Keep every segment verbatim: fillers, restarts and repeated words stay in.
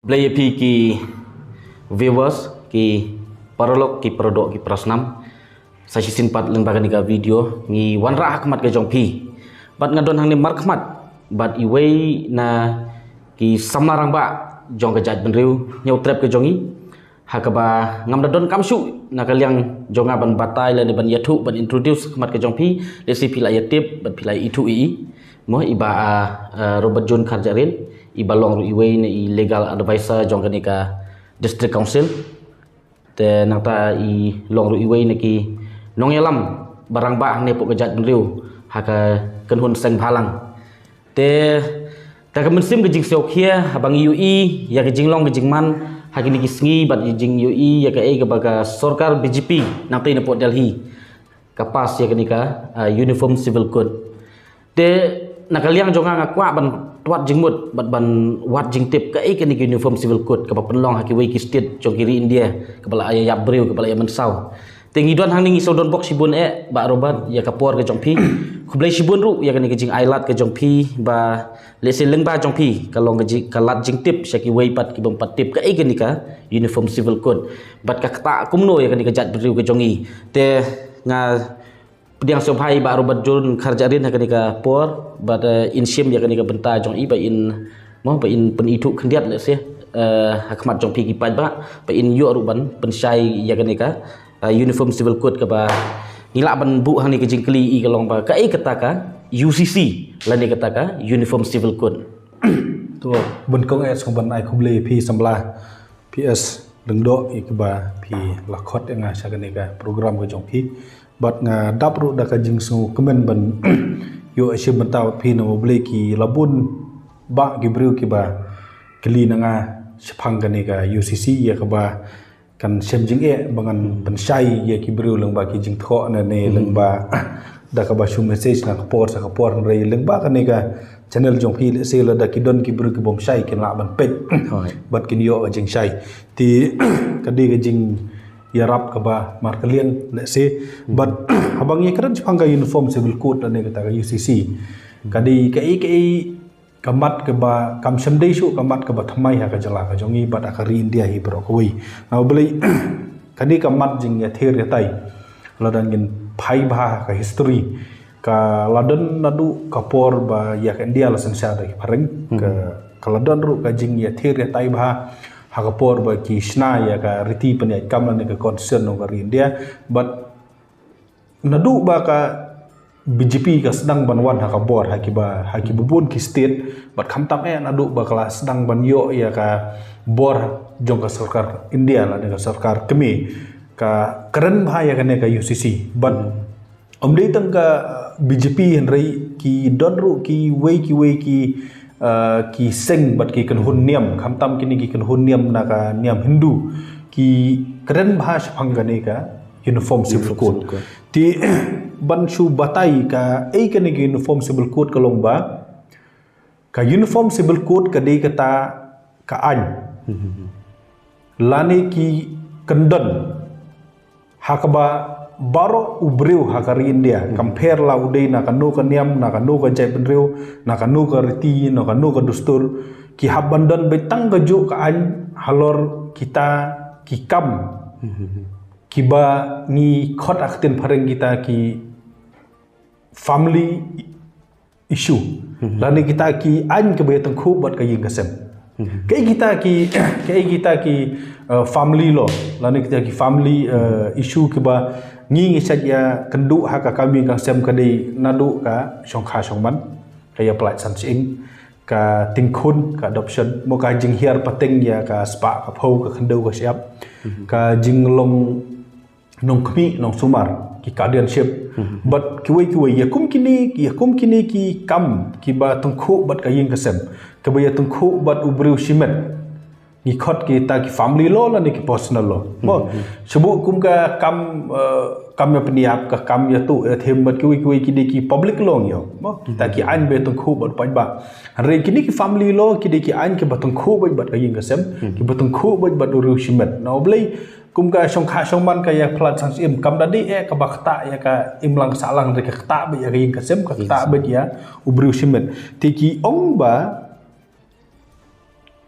Khublei ïa phi ki viewers, ki paralok, ki paradoh, ki parasnam. Sa shisien pat lyngba kane ka video ngi wanrah ha khmat ka jong phi. Bad nga don hangne markhmat bad iwei na ki samla rangbah jong ka jaitbynriew Hynñiewtrep ka jong ngi. Ha kaba ngam da donkam shuh na ka liang jong nga ban batai lane ban ïathuh, ban introduce ha khmat ka jong phi, lehse phi la ïa tip bad phi la ïa ithuh ïa i. Mo, i Bah, ah, ah, Robert June Kharjahrin, i ba long ruh iwei na i legal advisor jong kane ka District Council. Te nangta i long ruh iwei na ki nongïalam ba rangbah hangne hapoh ka jaitbynriew ha ka kynhun seng bhalang. Te da ka mynsiem ka jingsngewkhia haba ngi ïohi ïa ka jinglong ka jingman ha kine ki sngi bad ïa jingïohi ïa kaei kaba ka sorkar B J P nangta napoh Delhi ka pass ïa kane ka, ah, Uniform Civil Code. Te na ka liang jong nga, nga kwah ban twad jingmut bad ban wad jingtip kaei kane ka Uniform Civil Code kaba pynlong ha kiwei ki state jong ki ri India, kaba la ïa ïap briew, kaba la ïa mynsaw. Te ngi don hangne ngi shu don bok shibun eh, Bah Robert, ïa ka por ka jong phi. Khublei shibun ruh ïa kane ka jingailad ka jong phi, ba lehse lyngba jong phi ka long ka ji-, ka lad jingtip sha kiwei pat ki bym pat tip kaei kane ka Uniform Civil Code. Bad ka ktah kumno ïa kane ka jaitbynriew ka jong ngi. Te nga pdiang sngewbha ïa i Bah Robert June Kharjahrin ha kane ka por, bad, eh, in shim ïa kane ka bynta jong i ba in, mo, ba in pynithuh khyndiat lehse, eh, ha khmat jong phi ki paidbah, ba in ïoh ruh ban pynshai ïa kane ka, eh, Uniform Civil Code kaba ngi lah ban buh hangne ka jingkylli ïa i ka long ba kaei kata ka U C C lane kata ka Uniform Civil Code. To, bun kong eh sngewbha ban ai khublei phi samla P S Lyngdoh ïa kaba phi la khot ïa nga sha kane ka program ka jong phi. Bad nga dap ruh da ka jingsngewkmen ban ïoh ïashim bynta bad phi namar balei ki la bun bah ki briew kiba kylli na nga shaphang kane ka U C C ïa kaba kan shem jingeh ba ngan pynshai ïa ki briew lyngba ki jingthoh ne, ne lyngba da kaba shu message na ka por sha ka por, hynrei lyngba kane ka channel jong phi, lehse lada ki don ki briew ki bym shai kin lah ban peit bad kin ïoh ka jingshai. Te ka dei ka jingïarap kaba markylliang lehse. Bad haba ngi kren shaphang ka Uniform Civil Code lane kata ka U C C, ka dei kaei kaei ka mat kaba kam shym dei shuh ka mat kaba thymmai ha ka jylla ka jong ngi bad ha ka ri India hi baroh kawei. Namar balei? Ka dei ka mat jingïathir ïatai. Lada ngin phai bha ha ka history, ka la don naduh ka por ba ïa ka India la synshar da ki phareng. Ka, ka la don ruh ka jingïathir ïatai bha ha ka por ba ki shna ïa ka riti pynïaid kam lane ka constitution jong ka ri India. Bad naduh ba ka B J P ka sdang ban wan ha ka bor, ha kiba, ha kiba bun ki state, bad khamtam eh naduh ba ka la sdang ban ïoh ïa ka bor jong ka sorkar India lane ka sorkar kmie, ka kren bha ïa kane ka U C C. Bad ym dei tang ka B J P, hynrei ki don ruh kiwei kiwei ki, uh, ki seng bad ki kynhun niam, khamtam kine ki kynhun niam na ka niam Hindu, ki kren bha shaphang kane ka Uniform Civil Code. Te ban shu batai kaei kane ka Uniform Civil Code ka long ba, ka Uniform Civil Code ka dei kata ka aiñ lane ki kyndon ha kaba baroh u briew ha ka ri India, kam pher la u dei na kano ka niam, na kano ka jaitbynriew, na kano ka riti, na kano ka dustur, ki hap ban don beit tang kajuh ka aiñ halor kita ki kam kiba ngi khot ha ka ktien phareng kita ki family issue. Lane kita ki aiñ kiba ïatyngkhuh bad ka ïing ka sem. Kaei kita ki, kaei kita ki, uh, family law lane kita ki family, uh, issue kiba ngi, ngi shait ïakynduh ha ka kam ïing kam sem, ka dei naduh ka shongkha shongman, ka ïapyllait san shyieng, ka tyngkhun, ka adoption, mo, ka jinghiar pateng ïa ka spah ka phew, ka khyndew ka shyiap, ka jinglong nongkhmih nongsumar, ki guardianship. Bad kiwei kiwei, ïa kum kine, ïa kum kine ki kam kiba tyngkhuh bad ka ïing ka sem, kiba ïatyngkhuh bad u briew shimet, ngi khot kita ki family law lane ki personal law. Mo, shu buh kum ka kam, eh, kam ïapynïap, ka kam ïatuh ïathim bad kiwei kiwei, ki dei ki public law ngi ong. Mo, kita ki aiñ ba ïatyngkhuh bad paidbah. Hynrei kine ki family law ki dei ki aiñ kiba tyngkhuh beit bad ka ïing ka sem, kiba tyngkhuh beit bad u briew shimet. Namar balei? Kum ka shongkha shongman, ka ïapyllait san shyieng, kam da dei eh kaba ktah ïa ka imlang sahlang, hynrei ka ktah beit ïa ka ïing ka sem, ka ktah beit ïa u briew shimet. Te ki ong ba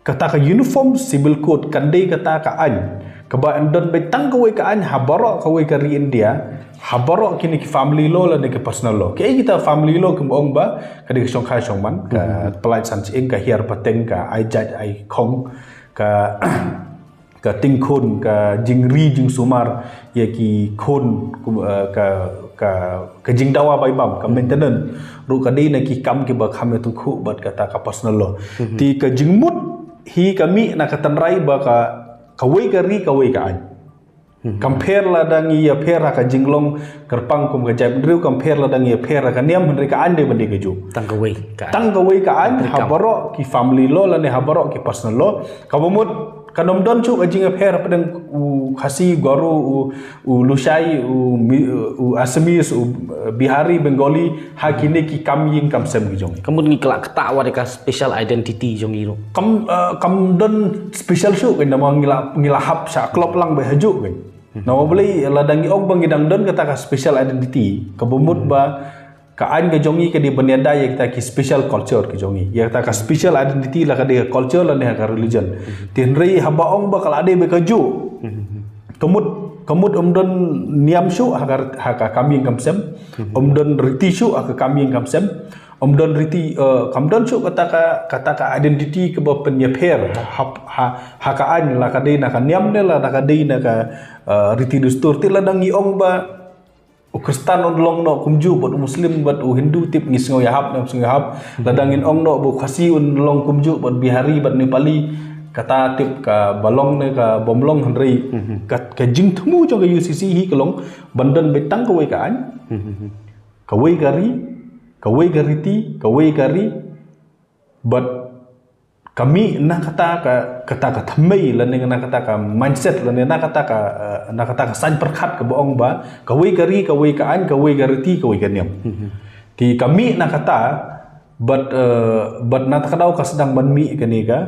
Kata ka Uniform Civil Code kan dei kata ka aiñ kaba yn don beit tang kawei ka aiñ ha baroh kawei ka ri India, ha baroh kine ki family law lane ki personal law. Kiei kita family law? Kumba ong ba ka dei ka shongkha shongman, ka pynlait san shyieng, ka hiar pateng, ka ai jait ai khong, ka ka tyngkhun, ka jingri jingsumar ïa ki khun, kum, eh, ka ka ka jingdawa bai bam, ka maintenance ruh ka dei na ki kam kiba kham ïa tyngkhuh bad kata ka personal law. Te ka jingmut hi ka mih na ka tynrai ba ka kawei ka ri kawei ka aiñ. Kam pher lada ngi ïapher ha ka jinglong kyrpang kum ka jaitbynriew, kam pher lada ngi ïapher ha ka niam, hynrei ka aiñ dei ban dei kajuh. Tang kawei ka aiñ. Tang kawei ka aiñ ha baroh ki family law lane ha baroh ki personal law. Kaba mut kan ym don shuh ka jingïapher hapdeng u Khasi, u Garo, u, u Lushai, u, Mi- u Assamese, u, eh, Bihari, Bengali, ha kine ki kam ïing kam sem ki jong ngi. Ka mut ngi kylla ktah wat ïa ka special identity jong ngi ruh. Kam, eh, kam don special shuh kein, namar ngi la ngi la hap sha klop lang beit hajuh kein. Namar balei? Lada ngi ong ba ngi dang don kata ka special identity, kaba mut ba ka aiñ ka jong ngi ka dei ban ïada ïa kita ki special culture ki jong ngi, ïa kita ka special identity, la ka dei ka culture lane ka religion. Te hynrei haba ong ba ka la dei beit kajuh, ka mut ka mut ym don niam shuh ha ka, ha ka kam ïing kam sem, ym don riti shuh ha ka kam ïing kam sem, ym don riti, eh, kam don shuh kata ka, kata ka identity kaba pynïapher ha, ha, ha ka aiñ, la ka dei na ka niam ne la ka dei na ka, eh, riti dustur. Te lada ngi ong ba u Khristan un long noh kumjuh bad u Muslim bad u Hindu, tip ngi sngew ïahap ne sngew ïahap. Lada ngin ong noh ba u Khasi un long kumjuh bad Bihari bad Nepali, kata tip kaba long ne kaba ym long, hynrei ka, ka jingthmu jong ka U C C hi ka long ban don beit tang kawei ka aiñ, kawei ka ri, kawei ka riti, kawei ka ri, bad ka mih na kata ka, kata ka thymmei lane na kata ka mindset lane na kata ka, eh, na kata ka saiñ pyrkhat kaba ong ba kawei ka ri, kawei ka aiñ, kawei ka riti, kawei ka niam. Te ka mih na kata, bad, eh, bad na kata ka daw ka sdang ban mih kane ka,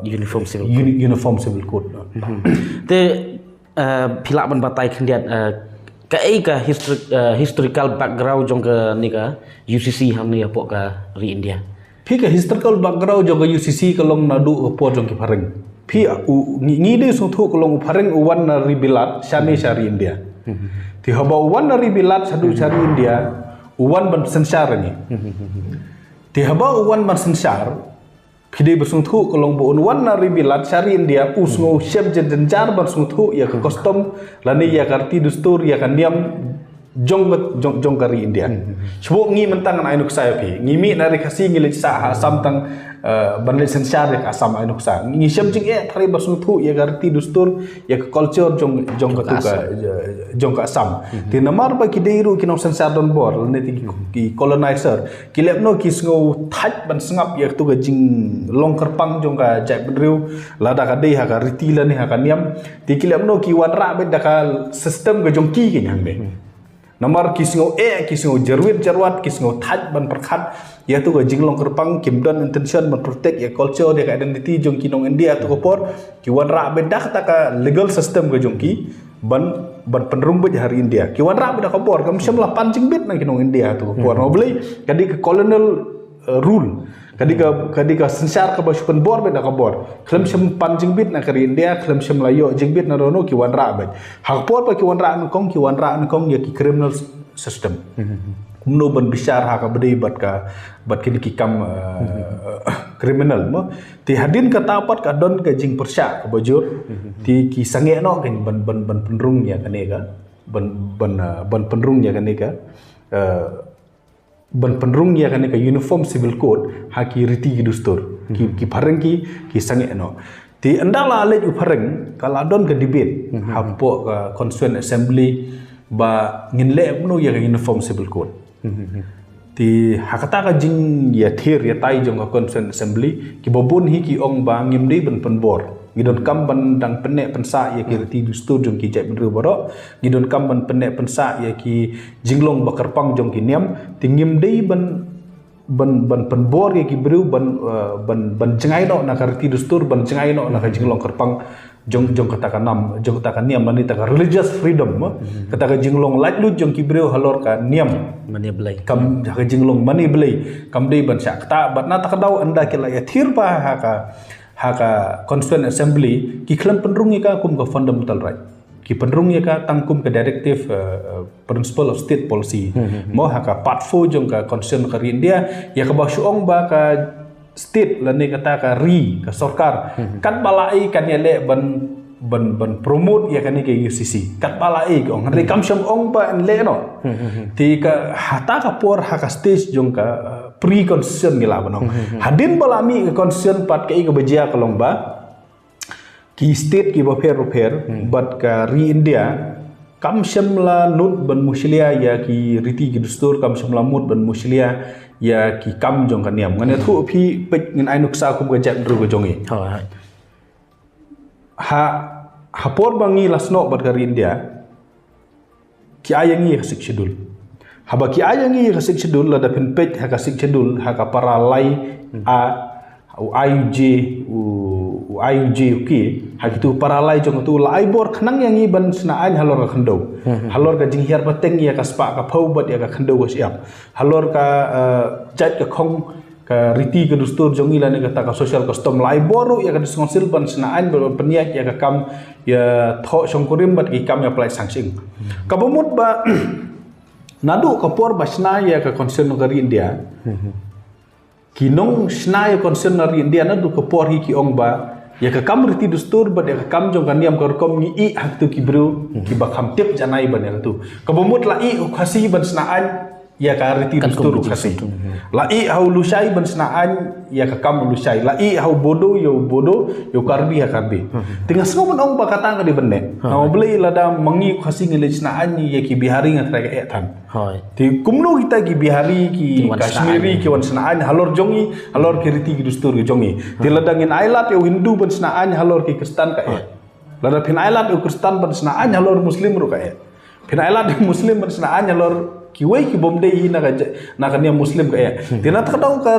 eh, Uniform Civil Code. Uni- Uniform Civil Code. Te, eh, phi lah ban batai khyndiat, eh, kaei ka histori- eh, historical background jong kane ka U C C hangne hapoh ka ri India? Phi, ka historical background jong ka U C C ka long naduh ka por jong ki phareng. Phi, u, ngi, ngi dei sngewthuh ka long u phareng u wan na ri Bilat shane sha ri India. Te haba u wan na ri Bilat shaduh sha ri India, u wan ban synshar ïa ngi. Te haba u wan ban synshar, phi dei ba sngewthuh ka long ba un wan na ri Bilat sha ri India, u sngew shem jynjar ban sngewthuh ïa ka custom lane ïa ka riti dustur, ïa ka niam jong ka, jong, jong ka ri India. Shuh ngi mynta ngan ai nuksa ïa phi. Ngi mih na ri Khasi, ngi leit sah ha Assam tang, eh, ban leit synshar ïa ka Assam, ai nuksa. Ngi shem jingeh tharai ban sngewthuh ïa ka riti dustur, ïa ka culture jong, jong ka, jong ka Assam. Te namar ba ki dei ruh ki nongsynshar donbor lane te ki, ki colonizer, ki lehnoh ki sngew thait ban sngap ïa katu ka jinglong kyrpang jong ka jaitbynriew, lada ka dei ha ka riti lane ha ka niam. Te ki lehnoh ki wanrah beit da ka system ka jong ki kein hangne. Namar ki sngew eh, ki sngew jarwit jarwat, ki sngew thait ban pyrkhat ïa katu ka jinglong kyrpang, kim don intention ban protect ïa culture, ïa ka identity jong ki nong India ha katu ka por. Ki wanrah beit da kata ka legal system ka jong ki ban, ban pynrung beit ha ri India. Ki wanrah beit da ka bor, kam shym la pan jingbit na ki nong India ha katu ka por. Namar balei? Ka dei ka colonial, eh, rule. Ka dei ka, ka dei ka synshar kaba shu pynbor beit da ka bor. Khlem shym pan jingbit na ka ri India, khlem shym la ïoh jingbit na dono, ki wanrah beit. Ha ka por ba ki wanrah nyngkong, ki wanrah nyngkong ïa ki criminal system. Kumno ban bishar ha kaba dei bad ka, bad kine ki kam, eh, criminal mo. Te hadien kata pat ka don ka jingpyrshah kaba jur. Te ki sangeh noh kein ban, ban, ban pynrung ïa kane ka, ban, ban, eh, ban pynrung ïa kane ka, eh, ban pynrung ïa kane ka Uniform Civil Code ha ki riti ki dustur. Ki, ki phareng ki, ki sangeh noh. Te ynda la leit u phareng, ka la don ka debate hapoh ka Constituent Assembly ba ngin leh kumno ïa ka Uniform Civil Code. Te ha kata ka jingïathir ïatai jong ka Constituent Assembly, kiba bun hi ki ong ba ngim dei ban pynbor. Ngi donkam ban dang pynneh pynsah ïa ki riti dustur jong ki jaitbynriew baroh. Ngi donkam ban pynneh pynsah ïa ki jinglong ba kyrpang jong ki niam. Te ngim dei ban, ban, ban pynbor ïa ki briew ban, eh, ban, ban jngai noh na ka riti dustur, ban jngai noh na ka jinglong kyrpang jong, jong kata ka nam, jong kata ka niam, lane kata ka religious freedom mo. Kata ka jinglong laitluid jong ki briew halor ka niam. Mane Blei. Kam, ka jinglong mane Blei. Kam dei ban shah ktah, bad na kata ka daw ynda ki la ïathir ba ha ka, ha ka Constituent Assembly ki khlem pynrung ïa ka kum ka fundamental right. Ki pynrung ïa ka tang kum ka directive, uh, uh, principle of state policy. Mo ha ka part four jong ka Constitution ka ri India, ïa kaba shu ong ba ka state lane kata ka ri, ka sorkar, katba la ai kan ïaleh ban, ban, ban promote ïa kane ka U C C. Katba la ai ka ong. Hynrei kam shym ong ba yn leh noh. Te ka hata ka por ha ka stage jong ka, uh, pre-constitution ngi lah ban ong. Hadien ba la mih ka constitution pat kaei kaba jia ka long ba ki state kiba pher bapher bad ka ri India kam shym la mut ban mushlia ïa ki riti ki dustur, kam shym la mut ban mushlia ïa ki kam jong ka niam. Ngan ïathuh phi, peit ngin ai nuksa kum ka jaitbynriew ka jong ngi. Ha, ha por ba ngi la snoh bad ka ri India, ki ai ïa ngi ka Sixth Schedule. Haba ki ai ïa ngi ka Sixth Schedule, lada phin peit ha ka Sixth Schedule, ha ka para lai A, u I U J, u, u I U J, okay, ha kitu para lai jong kitu la ai bor khnang ïa ngi ban shna aiñ halor ka khyndew. Halor ka jinghiar pateng ïa ka spah ka phew bad ïa ka khyndew ka shyiap. Halor ka, eh, jait ka khong, ka riti ka dustur jong ngi lane kata ka social custom, la ai bor ruh ïa ka District Council ban shna aiñ ban pynïaid ïa ka kam ïathoh shongkurim bad ki kam ïapynlait sangshing. Kaba mut ba naduh ka por ba shna ïa ka Constitution ka ri India, ki nongshna ïa ka Constitution ka ri India naduh ka por hi ki ong ba ïa ka kam riti dustur bad ïa ka kam jong ka niam ka rukom ngi ïeh ha kitu ki briew kiba kham tip janai ban ïa katu. Kaba mut la ïeh u Khasi ban shna aiñ ïa ka riti dustur u Khasi. La ïeh ha u Lushai ban shna aiñ ïa ka kam u Lushai. La ïeh ha u Bodo ïa u Bodo, ïa u Karbi ïa u Karbi. Te nga sngew ban ong ba kata ka dei ban neh. Namar balei lada ma ngi u Khasi ngi leit shna aiñ ïa ki Bihari nga trai ka eh than. Te kumno kita ki Bihari, ki Kashmiri ki wan shna aiñ halor jong ngi, halor ki riti ki dustur ki jong ngi. Te lada ngin ai lad ïa u Hindu ban shna aiñ halor ki Khristan ka eh. Lada phin ai lad ïa u Khristan ban shna aiñ halor Muslim ruh ka eh. Phin ai lad ïa u Muslim ban shna aiñ halor kiwei ki bym dei hi na ka ja-, na ka niam Muslim ka eh. Te na kata ka daw ka,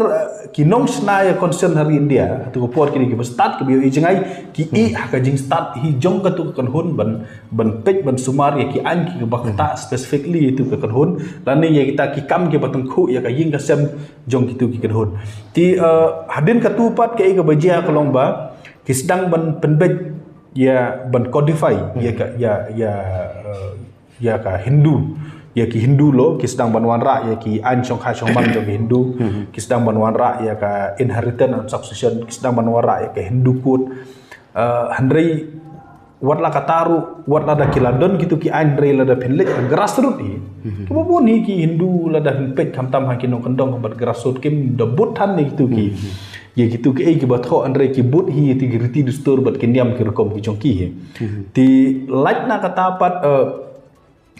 ki nongshna ïa ka Constitution ha ri India, tu ka por kine kiba stad kiba ïohi jngai, ki ïeh ha ka jingstad hi jong katu ka kynhun ban, ban peit ban sumar ïa ki aiñ kiba ktah specifically ïa tu ka kynhun, lane ïa kita ki kam kiba tyngkhuh ïa ka ïing ka sem jong kitu ki kynhun. Te, eh, hadien katu pat kaei kaba jia ka long ba ki sdang ban pynbeit ïa ban codify ïa ka, ïa, ïa, eh, ïa ka Hindu, ïa ki Hindu law, ki sdang ban wanrah ïa ki aiñ shongkha shongman jong ki Hindu, ki sdang ban wanrah ïa ka inheritance and succession, ki sdang ban wanrah ïa ka Hindu code. Eh, hynrei wat la kata ruh, wat lada ki la don kitu ki aiñ, hynrei lada phin leit ha grassroot hi, kiba bun hi ki Hindu lada phin peit khamtam ha ki nongkyndong bad grassroot kim da bud than ïa kitu ki, ïa kitu kiei kiba thoh, hynrei ki bud hi ïa ki riti dustur bad ki niam ki rukom ki jong ki hi. Te lait na kata pat, eh,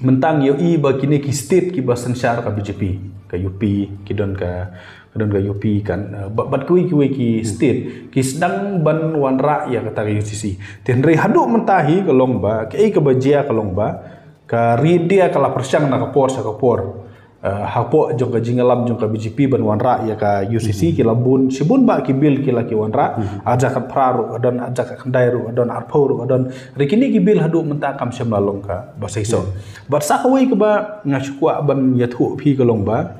mynta ngi ïohi ba kine ki state kiba synshar ka B J P, ka U P, ki don ka, ka don ka U P kan, eh, ba-, bad kiwei kiwei ki state ki sdang ban wanrah ïa kata ka U C C. Te hynrei haduh mynta hi ka long ba kaei kaba jia ka long ba ka ri India ka la pyrshang na ka por sha ka por. Eh, hapoh jong ka jingïalam jong ka B J P ban wanrah ïa ka U C C ki la bun, shibun bah ki bill ki la ki wanrah, arhajar khatphra ruh ka don, arhajar khatkhyndai ruh ka don, arphew ruh ka don. Hynrei kine ki bill haduh mynta kam shym la long kaba shisha. Bad sa kawei kaba nga shu kwah ban ïathuh phi ka long ba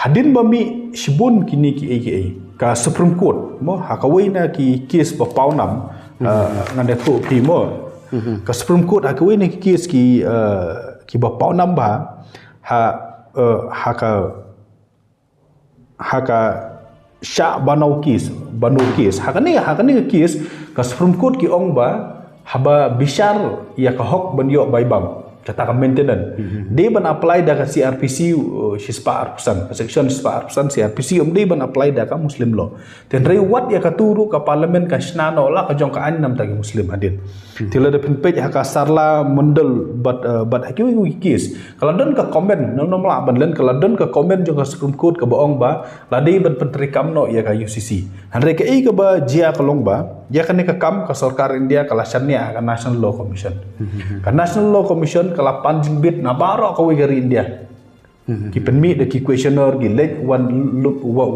hadien ba mih shibun kine kiei kiei, ka Supreme Court mo, ha kawei na ki case ba pawnam, eh, ngan ïathuh phi mo. Ka Supreme Court ha kawei na ki case ki, eh, kiba pawnam ba ha, eh, ha ka, ha ka Shah Bano case, Bano case. Ha kane, ha kane ka case, ka Supreme Court ki ong ba haba bishar ïa ka hok ban ïoh bai bam, kata ka maintenance, dei ban apply da ka C R P C, uh, shispah arphew san, ka section shispah arphew san C R P C, ym dei ban apply da ka Muslim law. Te hynrei wat ïa katu ruh ka Parliament ka shna noh la ka jong ka aiñ namar ki Muslim hadien. Te lada phin peit ha ka Sarla Mondol bad, eh, bad ha kiwei kiwei ki case, ka la don ka comment, nongmah lah ban len, ka la don ka comment jong ka Supreme Court kaba ong ba la dei ban pyntreikam noh ïa ka U C C. Hynrei kaei kaba jia ka long ba ïa kane ka kam ka sorkar India ka la shaniah ha ka National Law Commission. Ka National Law Commission ka la pan jingbit na baroh kawei ka ri India. Ki pynmih da ki questionnaire, ki leit wan lum, wa-,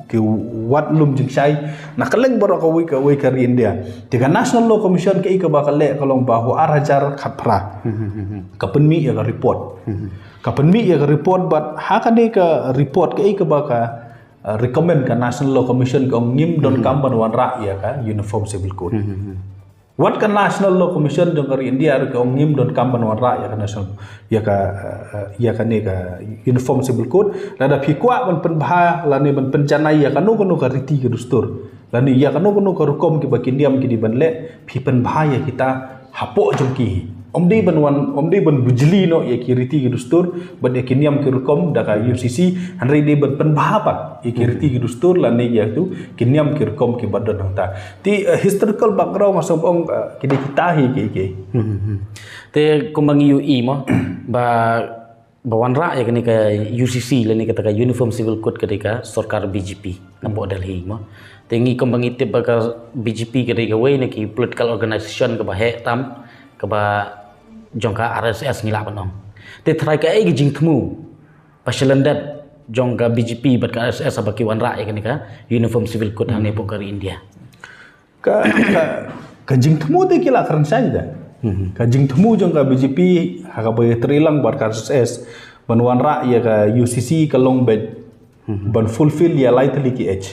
ki wad lum jingshai na kylleng baroh kawei kawei ka ri India. Te ka National Law Commission kaei kaba ka leh ka long ba ha u arhajar khatphra ka pynmih ïa ka report. Ka pynmih ïa ka report bad ha kane ka report kaei kaba ka uh, recommend ka National Law Commission ka ong ngim donkam ban wanrah ïa ka Uniform Civil Code. Wat ka National Law Commission jong ka ri India ruh ka ong ngim donkam ban wanrah ïa ka national, ïa ka, uh, uh, ïa kane ka Uniform Civil Code. Lada phi kwah ban pynbha lane ban pynjanai ïa kano kano ka riti ka dustur lane ïa kano kano ka rukom kiba ki niam ki dei ban leh, phi pynbha ïa kita hapoh jong ki. Ym dei ban wan, ym dei ban bujli noh ïa ki riti ki dustur bad ïa ki niam ki rukom da ka U C C, hynrei dei ban pynbha pat ïa ki riti ki dustur lane ïa tu ki niam ki rukom kiba don hangta. Te, uh, historical background nga sngewbha ong, uh, ki dei kita hi ki, ki. Te kumba ngi ïohi mo ba ba wanrah ïa kane ka U C C lane kata ka Uniform Civil Code ka dei ka sorkar B J P hapoh Delhi mo. Te ngi kumba ngi tip ba ka B J P ka dei kawei na ki political organization kaba heh tam, kaba jong ka R S S ngi lah ban ong. Te tharai kaei ka jingthmu ba shalyndet jong ka B J P bad ka R S S haba ki wanrah ïa kane ka Uniform Civil Code hangne hapoh ka ri India? Ka, ka, ka jingthmu te ki la kren shai da. Ka jingthmu jong ka B J P ha kaba ïatrei lang bad ka R S S ban wanrah ïa ka U C C ka long beit ban fulfill ïa lai tylli ki H.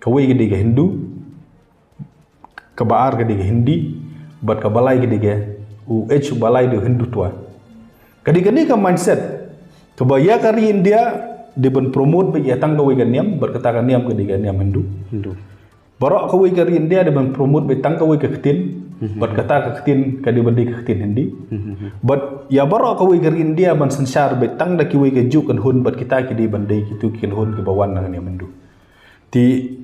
Kawei ka dei ka Hindu, kaba ar ka dei ka Hindi, bad kaba lai ka dei ka, u H uba lai dei u Hindutva. Ka dei kane ka mindset kaba ïa ka ri India dei ban promote beit ïa tang kawei ka niam, bad kata ka niam ka dei ka niam Hindu. Baroh kawei ka ri India dei ban promote beit tang kawei ka ktien, bad kata ka ktien ka dei ban dei ka ktien Hindi. Bad ïa baroh kawei ka ri India ban synshar beit tang da kiwei ka juh kynhun, bad kita ki dei ban dei kitu ki kynhun kiba wan na ka niam Hindu. Te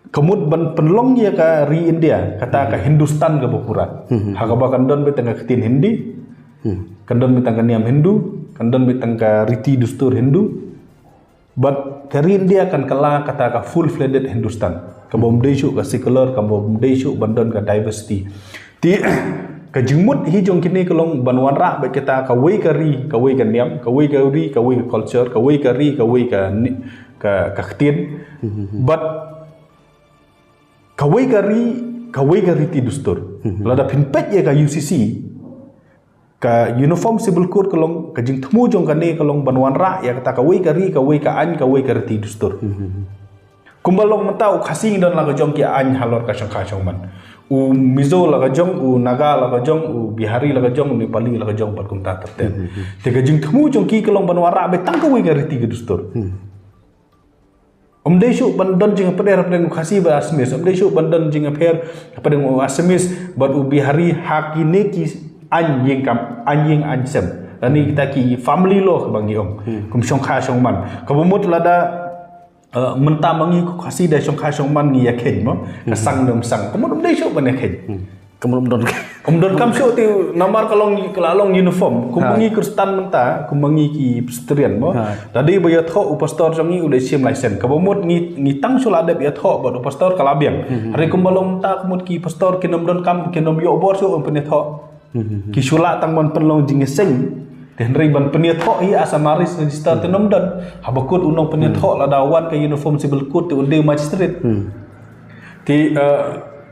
ka mut ban pynlong ïa ka ri India kata ka Hindustan kaba pura, ha kaba kan don beit tang ka ktien Hindi, kan don beit tang ka niam Hindu, kan don beit tang ka riti dustur Hindu. Bad ka ri India kan kylla kata ka full-fledged Hindustan, kaba ym dei shuh ka secular, kaba ym dei shuh ban don ka diversity. Te ka jingmut hi jong kine ka long ban wanrah beit kata kawei ka ri kawei ka niam, kawei ka ri kawei ka culture, kawei ka ri kawei ka ni-, ka, ka ktien. Bad kawei ka ri kawei ka riti dustur. Lada phin peit ïa ka U C C, ka Uniform Civil Code ka long, ka jingthmu jong kane ka long ban wanrah ïa kata kawei ka ri kawei ka aiñ kawei ka riti dustur. Kumba long mynta u Khasi ngi don la ka jong ki aiñ halor ka shongkha shongman. U Mizo la ka jong, u Naga la ka jong, u Bihari la ka jong, u Nepali la ka jong, bad kumta ter ter. Te ka jingthmu jong ki ka long ban wanrah beit tang kawei ka riti ka dustur. Ym dei shuh ban don jingïapher hapdeng u Khasi bad Assamese, ym dei shuh ban don jingïapher hapdeng u Assamese bad u Bihari ha kine ki aiñ ïing kam, aiñ ïing aiñ sem. Lane kita ki family law kaba ngi ong. Kum shongkha shongman. Kaba mut lada, eh, mynta ma ngi ko Khasi da shongkha shongman ngi ïakheiñ mo. Ka sang ne ym sang. Ka mut ym dei shuh ban ïakheiñ. Ka mut ym don. Ym donkam shuh te namar ka long, ka la long uniform. Kum ma ngi Khristan mynta, kum ma ngi ki Presbyterian mo. Da dei ba ïathoh u pastor jong ngi u dei shim license. Kaba mut ngi, ngi tang shu la dep ïathoh bad u pastor ka la biang. Hynrei kumba long mynta ka mut ki pastor kin ym donkam, kin ym ïoh bor shuh ban pynïathoh. Ki shu lah tang ban pynlong jingïaseng. Te hynrei ban pynïathoh hi as a marriage register te ym don. Haba kut u nongpynïathoh lada wan ka Uniform Civil Code te un dei magistrate. Te, eh,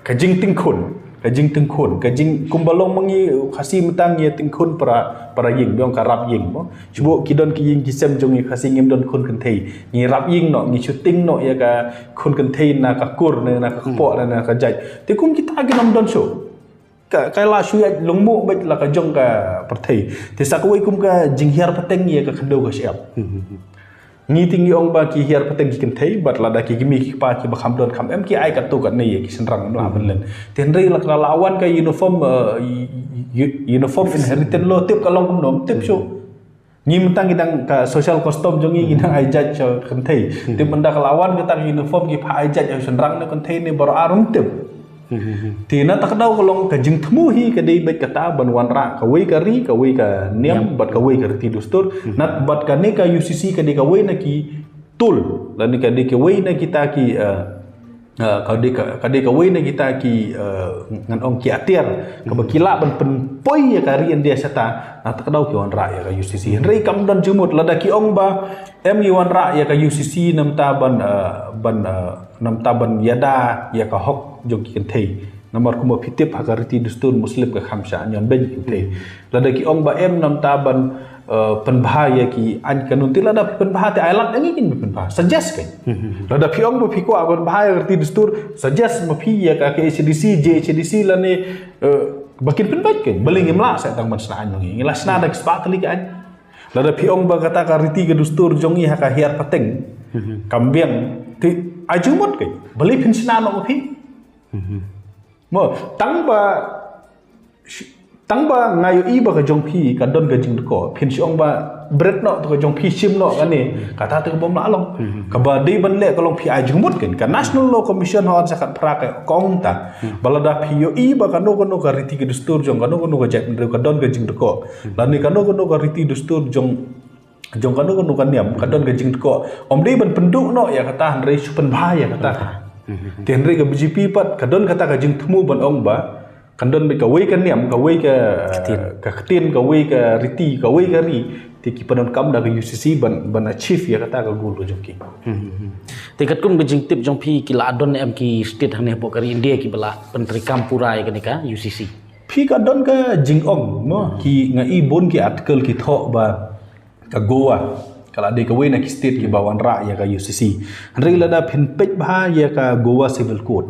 ka jingtyngkhun, ka jingtyngkhun, ka jing kumba long ma ngi Khasi mynta ngi ïatyngkhun para, para ïing, biang ka rap ïing mo. Shu buh ki don ki ïing ki sem jong ngi Khasi ngim don khun kynthei. Ngi rap ïing noh, ngi shooting noh ïa ka khun kynthei na ka kur, na, na ka kpoh, na, na ka jait. Te kum kita ki ym don shuh. Ka, ka la shu ïaid lungmuh beit la ka jong ka pyrthei. Te sa kawei kum ka jinghiar pateng ïa ka khyndew ka shyiap. Ngi te ngi ong ba ki hiar pateng ki kynthei, bad lada ki kmie ki kpa kiba kham don kham em ki ai katto katne ïa ki shynrang ym lah ban len. Te hynrei la ka la wan ka uniform, eh, u-, u-, uniform inheritance law tip ka long kumno, tip shuh. Ngi mynta ngi dang ka social custom jong ngi ngi dang ai jait sha kynthei. Te mynta ka la wan kata ka uniform ki phah ai jait sha shynrang ne kynthei ne baroh ar ym tip. Te na ta ka daw ka long ka jingthmu hi ka dei beit kata ban wanrah kawei ka ri, kawei ka niam, bad kawei ka riti dustur. Na bad kane ka U C C ka dei kawei na ki tool, lane ka dei kawei na kita ki, eh, eh, ka dei ka, ka dei kawei na kita ki, eh, ngan ong ki atiar kaba ki lah ban pynpoi ïa ka ri India shata, na ta ka daw ki wanrah ïa ka U C C. Hynrei kam don jingmut lada ki ong ba em ngi wanrah ïa ka U C C namta ban, eh, ban, eh, namta ban ïada ïa ka hok jong ki kynthei. Namar kumba phi tip ha ka riti dustur Muslim ka kham shah ñion beiñ ki te. Lada ki ong ba em namar ban eh, pynbha ïa ki aiñ kanun te, lada phi pynbha te ai lad ïa ngi kin pynbha. Suggest kein. Lada phi ong ba phi kwah pynbha ïa ka riti dustur, suggest ma phi ïa ka K H A D C, J H A D C lane eh, ba kin pynbha kein. Balei ngim lah sa tang ban shna aiñ ma ngi. Ngi la shna da ki spah tylli ki aiñ. Lada phi ong ba kata ka riti ka dustur jong ngi ha ka hiar pateng kam biang, te ai jingmut kein. Balei phin shna noh ma phi? Mo, tang ba tang ba nga ïohi ba ka jong phi ka don ka jingdkoh, phin shu ong ba bret noh to ka jong phi, shim noh kane, kata te ka bym lah long. Kaba dei ban leh ka long phi ai jingmut kein. Ka National Law Commission ha ka arhajar khatphra ka ong ta ba lada phi ïohi ba kano kano ka riti ka dustur jong kano kano ka jaitbynriew ka don ka jingdkoh, lane kano kano ka riti dustur jong jong kano kano ka niam ka don ka jingdkoh, ym dei ban pynduh noh ïa kata, hynrei shu pynbha ïa kata. Te hynrei ka B J P pat ka don kata ka jingthmu ban ong ba kan don beit kawei ka niam, kawei ka ktien, kawei ka riti, kawei ka ri, te ki pyndonkam da ka U C C ban ban achieve ïa kata ka goal ka jong ki. Te katkum ka jingtip jong phi, ki la don em ki state hangne hapoh ka ri India kiba la pyntreikam pura ïa kane ka U C C? Phi, ka don ka jingong mo, ki, nga i bun ki article ki thoh ba ka Goa ka la dei kawei na ki state kiba wanrah ïa ka U C C. Hynrei lada phin peit bha ïa ka Goa Civil Code,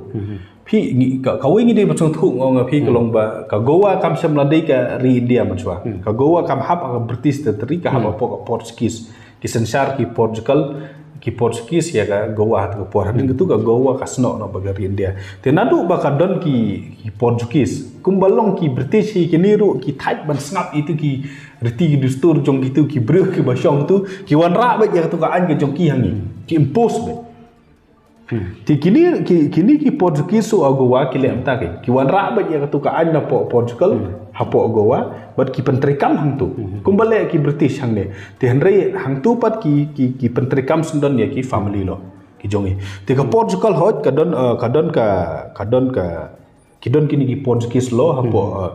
phi, ngi, ka, kawei ngi dei ban sngewthuh, nga ong ïa phi, ka long ba ka Goa kam shym la dei ka ri India mynshuwa. Ka Goa kam hap ha ka British territory, ka hap hapoh ka Portuguese. Ki synshar ki Portugal, ki Portuguese ïa ka Goa ha kata ka por. Hadien kata ka Goa ka snoh noh bad ka ri India. Te naduh ba ka don ki, ki Portuguese, kumba long ki British hi, kine ruh ki thait ban sngap ïa kito ki riti ki dustur jong kito ki briew kiba shong kito, ki wanrah beit ïa kata ka aiñ ka jong ki ha ngi, ki impose beit. Te kine ki, kine ki Portuguese ha Goa ki leh mynta kein, ki wanrah beit ïa kata ka aiñ napoh Portugal hapoh Goa, bad ki pyntreikam hangto. Kumba leh ki British hangne. Te hynrei hangto pat ki, ki, ki pyntreikam syndon ïa ki family law ki jong ngi. Te ka Portugal hooid ka don, eh, ka don ka, ka don ka, ki don kine ki Portuguese law hapoh, eh,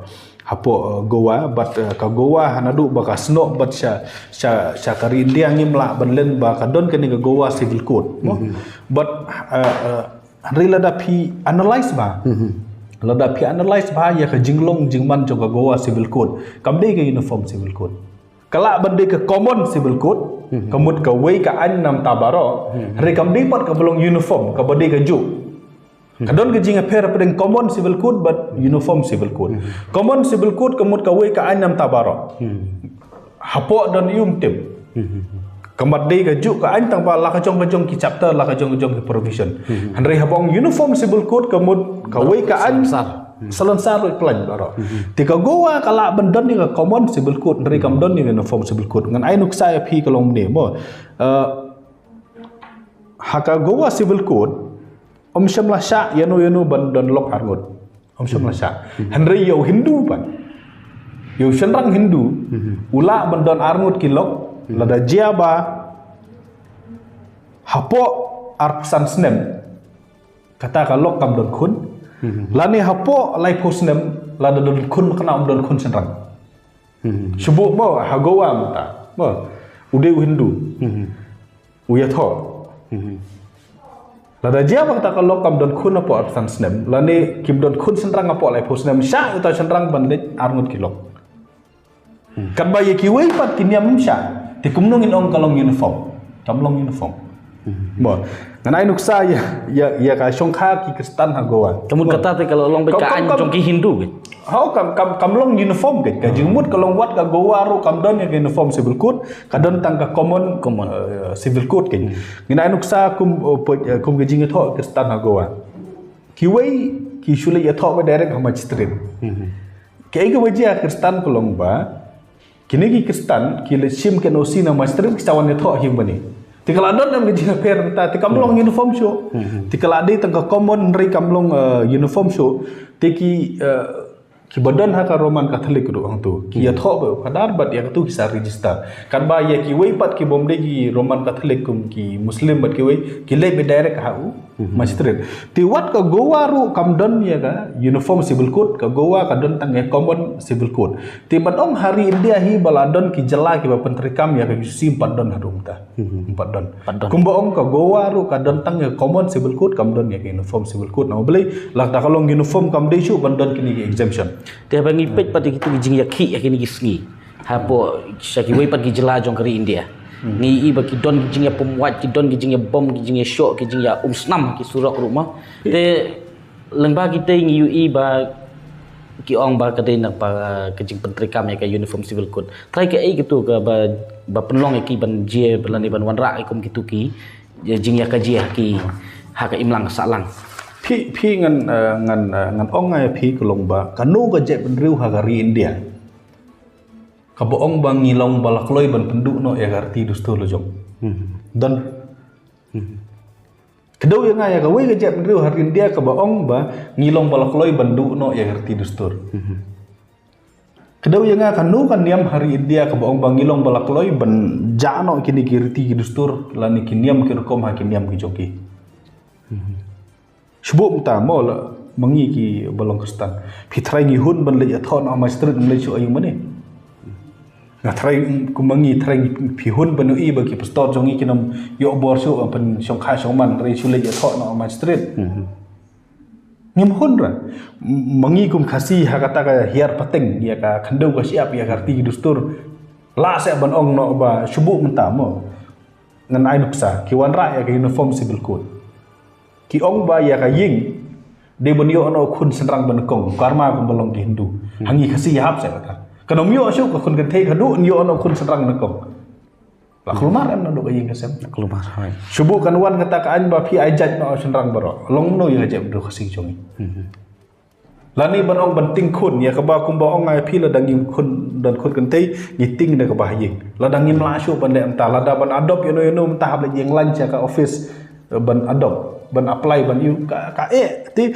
hapoh, eh, Goa, bad, eh, ka Goa ha naduh ba ka snoh bad sha, sha, sha ka ri India, ngim lah ban len ba ka don kane ka Goa Civil Code mo. Bad, eh, eh, hynrei lada phi analyse bha, lada phi analyse bha ïa ka jinglong jingman jong ka Goa Civil Code, kam dei ka Uniform Civil Code. Ka lah ban dei ka Common Civil Code, ka mut kawei ka aiñ namar ta baroh. Hynrei kam dei pat kaba long uniform, kaba dei kajuh. Ka don ka jingïapher hapdeng Common Civil Code bad Uniform Civil Code. Common Civil Code ka mut kawei ka aiñ namar ta baroh. Hapoh don ïa u, ym tip. Ka mut dei kajuh ka aiñ, tang ba la ka jong ka jong ki chapter, la ka jong ka jong ki provision. Hynrei haba ong Uniform Civil Code ka mut kawei ka aiñ salonsar, salonsar ruh, plan baroh. Te ka Goa ka lah ban don ïa ka Common Civil Code, hynrei kam don ïa ka Uniform Civil Code. Ngan ai nuksa ïa phi ka long mynne mo. Eh, ha ka Goa Civil Code, ym shym la shah ïano ïano ban don lok arngut. Ym shym la shah. Hynrei ïa u Hindu pat, ïa u shynrang Hindu, u lah ban don arngut ki lok, lada jia ba hapoh arphew san snem kata ka lok kam don khun, lane hapoh laiphew snem lada don khun makna, ym don khun shynrang. Shu buh mo ha Goa mynta mo, u dei u Hindu, u ïathoh. Lada jia ba kata ka lok kam don khun hapoh arphew san snem, lane kim don khun shynrang hapoh laiphew snem, shah uta u shynrang ban leit arngut ki lok. Katba ïa kiwei pat ki niam ym shah, te kumno ngin ong ka long uniform? Kam long uniform. Mo, ngan ai nuksa ïa, ïa, ïa ka shongkha ki Khristan ha Goa. Ka mut kata te ka la long beit ka aiñ jong ki Hindu kein. Hooid, kam, kam, kam long uniform kein. Ka jingmut ka long wat ka Goa ruh kam don ïa ka Uniform Civil Code, ka don tang ka Common, Common, eh, Civil Code kein. Ngin ai nuksa kum, eh, kum ka jingïathoh Khristan ha Goa. Kiwei ki shu leit ïathoh beit direct ha magistrate. Kaei kaba jia ha Khristan ka long ba kine ki Khristan ki leit shim ka N O C na magistrate, ki sa wan ïathoh hi bad ngi. Te ka la don em ka jingïapher mynta, te kam long uniform shuh. Te ka la dei tang ka Common, hynrei kam long, eh, uniform shuh. Te ki, eh, Ki ba don ha ka Roman Catholic ruh hangtu ki ïathoh bad u khadar bad ïa katu ki sa register. Katba ïa kiwei pat ki bym dei ki Roman Catholic kum ki Muslim bad kiwei ki leit beit direct ha u magistrate. Te wat ka Goa ruh kam don ïa ka Uniform Civil Code, ka Goa ka don tang ïa Common Civil Code. Te ban ong ha ri India hi ba la don ki jylla ki ba pyntreikam ïa ka U C C, ym pat don haduh mynta. Ym pat don. Kumba ong ka Goa ruh ka don tang ïa Common Civil Code, kam don ïa ka Uniform Civil Code. Namar balei? Lada ka long uniform kam dei shuh ban don kine ki exemption. Te haba ngi peit pat ïa kitu ki jingïakhih ïa kine ki sngi hapoh sha kiwei pat ki jylla jong ka ri India, ngi ïohi ba ki don ki jingïapumwait, ki don ki jingïabom, ki jingïashoh, ki jingïaumsnam ha ki surok ruh mo. Te lyngba kita ngi ïohi ba ki ong ba ka dei na ka jingpyntreikam ïa ka Uniform Civil Code. Trai kaei katu kaba ba pynlong ïa ki ban jia lane ban wanrah ïa kum kitu ki jingïakajia ha ki ha ka imlang ka sahlang. Phi phi ngan ngan ngan ong ïa phi ka long ba kano ka jaitbynriew ha ka ri India kaba ong ba ngi long ba la kloi ban pynduh noh ïa ka riti dustur la jong. Don. Kdew ïa nga ïa kawei ka jaitbynriew ha ri India kaba ong ba ngi long ba la kloi ban duh noh ïa ka riti dustur. Kdew ïa nga kano ka niam ha ri India kaba ong ba ngi long ba la kloi ban jah noh kine ki riti ki dustur lane ki niam ki rukom ha ki niam ki jong ki. Shu buh mynta mo la ma ngi ki ba long Khristan. Phi trai ngi hun ban leit ïathoh noh ha magistrate, ym leit shuh aïu mane. Nga trai kum ma ngi trai phi hun ban ïohi ba ki pastor jong ngi kin ym ïoh bor shuh ban pynshongkha shongman, trai shu leit ïathoh noh ha magistrate. Ngim hun ra. Ma ngi kum Khasi ha kata ka hiar pateng ïa ka khyndew ka shyiap ïa ka riti ki dustur. Lah seh ban ong noh ba shu buh mynta mo. Ngan ai nuksa ki wanrah ïa ka Uniform Civil Code. Ki ong ba ïa ka ïing dei ban ïoh noh khun shynrang ba nyngkong, karma kum ba long ki Hindu. Ha ngi Khasi ïahap seh kata. Kan ym ïoh shuh ka khun kynthei, ka duh ïoh noh khun shynrang nyngkong. La kulmar em naduh ka ïing ka sem. Kulmar hoi. Shu buh kan wan kata ka aiñ ba phi ai judge noh shynrang baroh. Long no ïa ka jaitbynriew Khasi jong ngi. Lane ban ong ban tieng khun ïa kaba kumba ong ai phi lada ngim khun don khun kynthei ngi tieng da kaba ha ïing. Lada ngim lah shuh ban leh mynta, lada ban adopt ïano ïano mynta hap leit ïeng lain sha ka office ban adopt, ban apply, ban ïoh ka ka eh. Te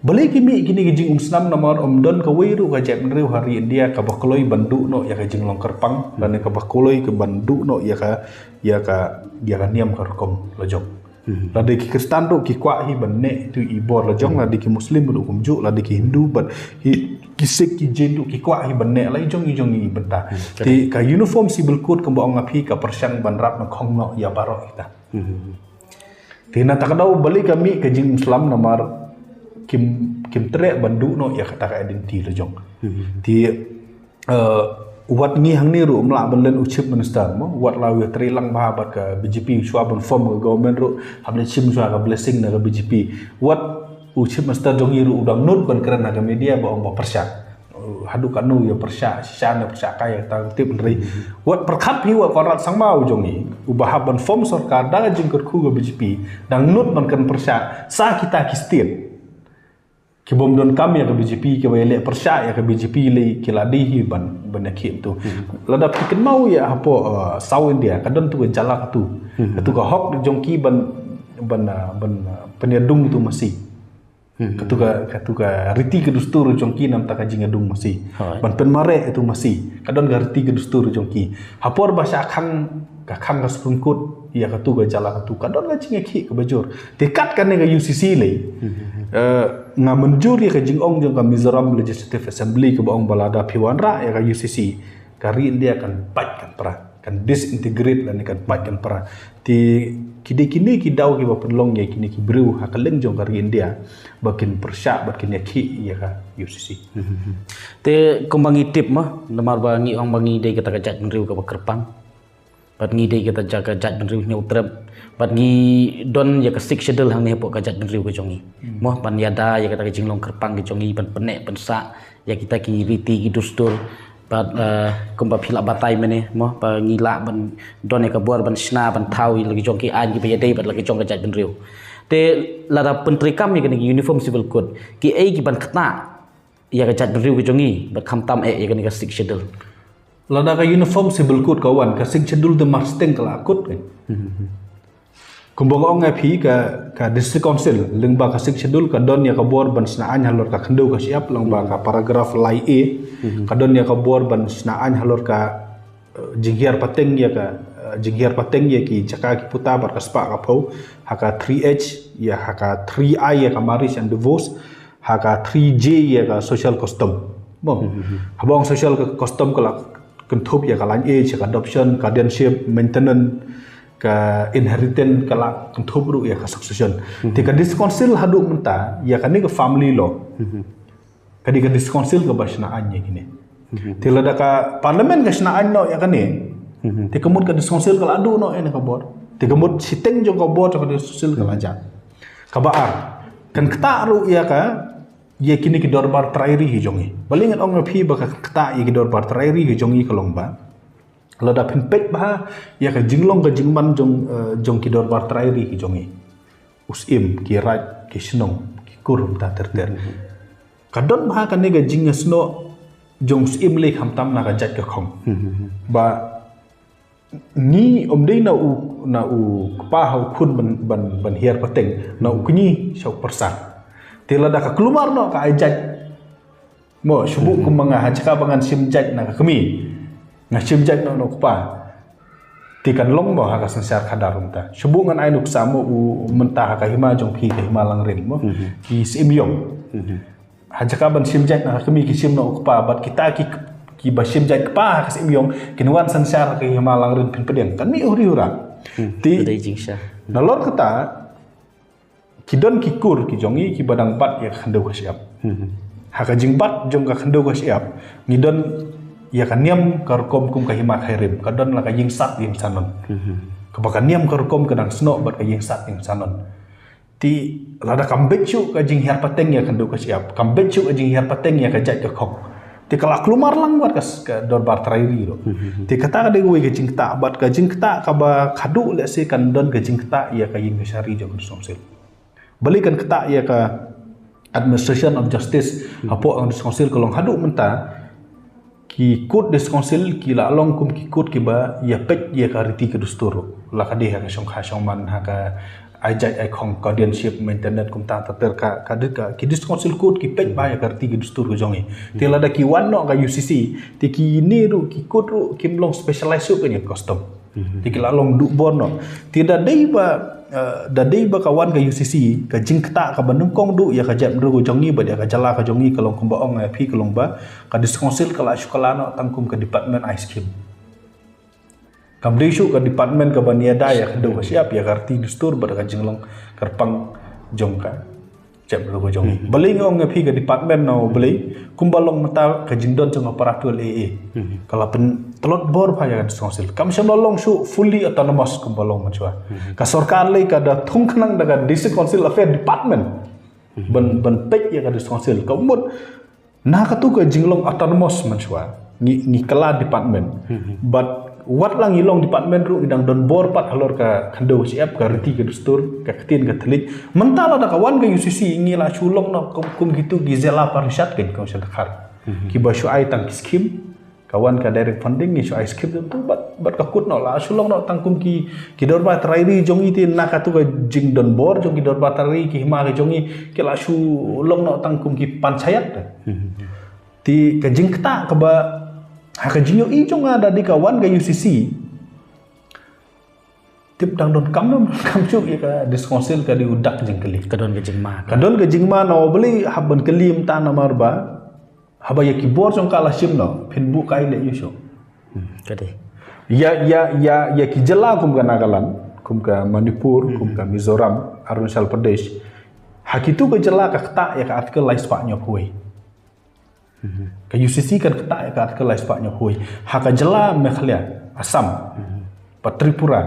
balei ki mih kine ki jingumsnam namar ym don kawei ruh ka jaitbynriew ha ri India kaba kloi ban duh noh ïa ka jinglong kyrpang lane kaba kloi ka ban duh noh ïa ka ïa ka ïa ka niam ka rukom la jong. Lada ki Khristan ruh ki kwah hi ban neh tu i bor la jong, lada ki Muslim ruh kumjuh, lada ki Hindu bad ki Sikh ki Jain ruh ki kwah hi ban neh la i jong i jong i bynta. Te ka Uniform Civil Code kumba ong nga phi ka pyrshang ban rat na khong noh ïa baroh kita. Te na ta ka daw balei ka mih ka jingumsnam namar kim kim treh ban duh noh ïa kata ka identity la jong. Te wat ngi hangne ruh ym lah ban len u Chief Minister mo, wat la u ïatrei lang bha bad ka B J P, shuwa ban form ka government ruh hap leit shim shuwa ka blessing na ka B J P. Wat u Chief Minister jong ngi ruh u dang nud ban kren ha ka media ba ong ba pyrshah. Haduh katno ïa pyrshah, shisha ne pyrshah kai ïa kata tip hynrei wat pyrkhat hi wat Conrad Sangma u jong ngi uba hap ban form sorkar da ka jingkyrkhu ka B J P dang nud ban kren pyrshah sa kita ki state. Ki bym don kam ïa ka B J P, ki ba ïaleh pyrshah ïa ka B J P lei ki la dei hi ban ban ïa khih tu. Lada phi kynmaw ïa hapoh South India ka don tu ka jala katu. Katu ka hok jong ki ban ban ban pynïadung tu masi. Katu ka katu ka riti ka dustur jong ki namta ka jingïadung masi. Ban pynmareh tu masi. Ka don ka riti ka dustur jong ki. Hapor ba sha khang ka khang ka Supreme Court ïa katu ka jala katu ka don ka jingïakhih kaba jur. Te kat kane ka U C C lei. Nga mynjur ïa ka jingong jong ka Mizoram Legislative Assembly kaba ong ba lada phi wanrah ïa ka U C C ka ri India kan pait kan pra, kan disintegrate lane kan pait kan pra. Te ki dei kine ki daw kiba pynlong ïa kine ki briew ha ka liang jong ka ri India ba kin pyrshah bad kin ïakhih ïa ka U C C. Te kumba ngi tip ma namar ba ngi ong ba ngi dei kata ka jaitbynriew kaba kyrpang. Bad ngi dei kata ka jaitbynriew hynñiewtrep. Bad ngi don ïa ka Sixth Schedule hangne hapoh ka jaitbynriew ka jong ngi. Mo ban ïada ïa kata ka jinglong kyrpang ka jong ngi ban pynneh pynsah ïa kita ki riti ki dustur. Bad kumba phi lah batai mynne mo ba ngi lah ban don ïa ka bor ban shna ban thaw ïa la ki jong ki aiñ kiba ïadei bad la ki jong ka jaitbynriew. Te lada pyntreikam ïa kane ka Uniform Civil Code kiei ki ban ktah ïa ka jaitbynriew ka jong ngi bad khamtam eh ïa kane ka Sixth Schedule. Lada ka Uniform Civil Code ka wan, ka Sixth Schedule te mar steng ka la kut. Kumba nga ong ïa phi, ka, ka District Council lyngba ka Sixth Schedule ka don ïa ka bor ban shna aiñ halor ka khyndew ka shyiap, lyngba ka paragraph lai A. Ka don ïa ka bor ban shna aiñ halor ka, eh, jinghiar pateng ïa ka, eh, jinghiar pateng ïa ki jaka ki puta bad ka spah ka phew, ha ka three H, ïa ha ka three I ïa ka marriage and divorce, ha ka three J ïa ka social custom. Mo. Haba ong social ka custom ka la kynthup ïa ka lineage, ïa ka adoption, guardianship, maintenance, ka inheritance, ka la kynthup ruh ïa ka succession. Te ka District Council haduh mynta, ïa kane ka family law. Ka dei ka District Council kaba shna aiñ ïa kine. Te lada ka Parliament ka shna aiñ noh ïa kane. Te ka mut ka District Council ka la duh noh ïa kane ka bor. Te ka mut shiteng jong ka bor jong ka District Council ka la jah. Kaba ar, kan ktah ruh ïa ka, ïa kine ki dorbar trai ri ki jong ngi. Balei ngan ong ïa phi ba ka ktah ïa ki dorbar trai ri ki jong ngi ka long ba, lada phin peit bha ïa ka jinglong ka jingman jong, eh, jong ki dorbar trai ri ki jong ngi. U Syiem, ki Raid, ki Shnong, ki Kur, mynta ter ter. Ka don bha kane ka jingïasnoh jong u Syiem lei khamtam na ka jait ka khong. Ba ngi ym dei na u, na u kpa ha u khun ban, ban, ban hiar pateng, na u kñi sha u pyrsa. Te lada ka kulmar noh ka ai jait. Mo, shu buh kumba nga, ha jaka ba ngan shim jait na ka kmie, nga shim jait noh na u kpa. Te kan long mo ha ka synshar khadar mynta. Shu buh ngan ai nuksa mo, u mynta ha ka hima jong phi, ka hima Langrin mo. Ki Syiem Ïong. Ha jaka ban shim jait na ka kmie ki shim na u kpa, bad kita ki, kiba shim jait kpa ha ka Syiem Ïong, kin wan synshar ha ka hima Langrin, phin pdiang. Kan mih huri hura. Te, ka dei jingshah. Nalor kata, ki don ki kur ki jong ngi kiba dang bat ïa ka khyndew ka shyiap. Ha ka jingbat jong ka khyndew ka shyiap, ngi don ïa ka niam ka rukom kum ka hima Khyrim, ka don la ka ïing sat ïing sanon. Kaba ka niam ka rukom ka dang snoh bad ka ïing sat ïing sanon. Te lada kam bit shuh ka jinghiar pateng ïa ka khyndew ka shyiap, kam bit shuh ka jinghiar pateng ïa ka jait ka khong, te ka la kulmar lang wat ka s-, ka dorbar trai ri ruh. Te kata ka dei kawei ka jingktah, bad ka jingktah kaba khadduh lehse kan don ka jingktah ïa ka ïing ka shari jong ka District Council. Balei kan ktah ïa ka administration of justice hapoh ka District Council ka long haduh mynta, ki court District Council ki la long kum ki court kiba ïa peit ïa ka riti ka dustur. La ka dei ha ka shongkha shongman, ha ka ai jait ai khong, guardianship, maintenance, kumta ter ter, ka, ka dei ka, ki District Council court ki peit bha ïa ka riti ka dustur ka jong ngi. Te lada ki wan noh ka U C C, te kine ruh ki court ruh kim long specialize shuh ka ïing custom. Te ki la long duh bor noh. Te da dei ba, eh, da dei ba ka wan ka U C C, ka jingktah kaba nyngkong duh ïa ka jaitbynriew ka jong ngi bad ïa ka jylla ka jong ngi ka long kumba ong ïa phi ka long ba ka District Council ka la shu kylla noh tang kum ka department ai scheme. Kam dei shuh ka department kaba ïada ïa ka khyndew ka shyiap, ïa ka riti dustur bad ka jinglong kyrpang jong ka jaitbynriew ka jong ngi. Balei nga ong ïa phi ka department, na balei, kumba long mynta ka jingdon jong ka para twelve A A, ka la pyntlot bor bha ïa ka District Council. Kam shym la long shuh fully autonomous kumba long mynshuwa. Ka sorkar lei ka da thung khnang da ka District Council Affair Department ban, ban peit ïa ka District Council. Ka mut na katu ka jinglong autonomous mynshuwa, ngi, ngi kylla department. But wat la ngi long department ruh ngi dang don bor pat halor ka khyndew ka shyiap, ka riti ka dustur, ka ktien ka thylliej. Mynta lada ka wan ka U C C ngi la shu long noh kum, kum kitu ki zila parishad, ki council dkhar, kiba shu ai tang ki scheme. Ka wan ka direct funding ngi shu ai scheme tu, bad, bad ka kut noh la shu long noh tang kum ki, ki dorbar trai ri jong ngi. Te na katu ka jingdon bor jong ki dorbar trai ri, ki hima ka jong ngi, ki la shu long noh tang kum ki panchayat. Te ka jingktah kaba, ha ka jingïohi jong nga, da dei ka wan ka U C C, tip dang don kam, dang don kam shuh ïa ka District Council, ka dei u dak jingkylli. Ka don ka jingma. Ka don ka jingma, na balei hap ban kylli mynta, namar ba haba ïa ki bor jong ka la shim noh, phin buh kai leh ïa u shuh. Ka dei. Ïa, ïa, ïa, ïa ki jylla kum ka Nagaland, kum ka Manipur, kum ka Mizoram, Arunachal Pradesh, ha kitu ka jylla ka ktah ïa ka Article laispah hynñiewphew. Ka U C C kan ktah ïa ka Article laispah hynñiewphew. Ha ka jylla Meghalaya, Assam, bad Tripura,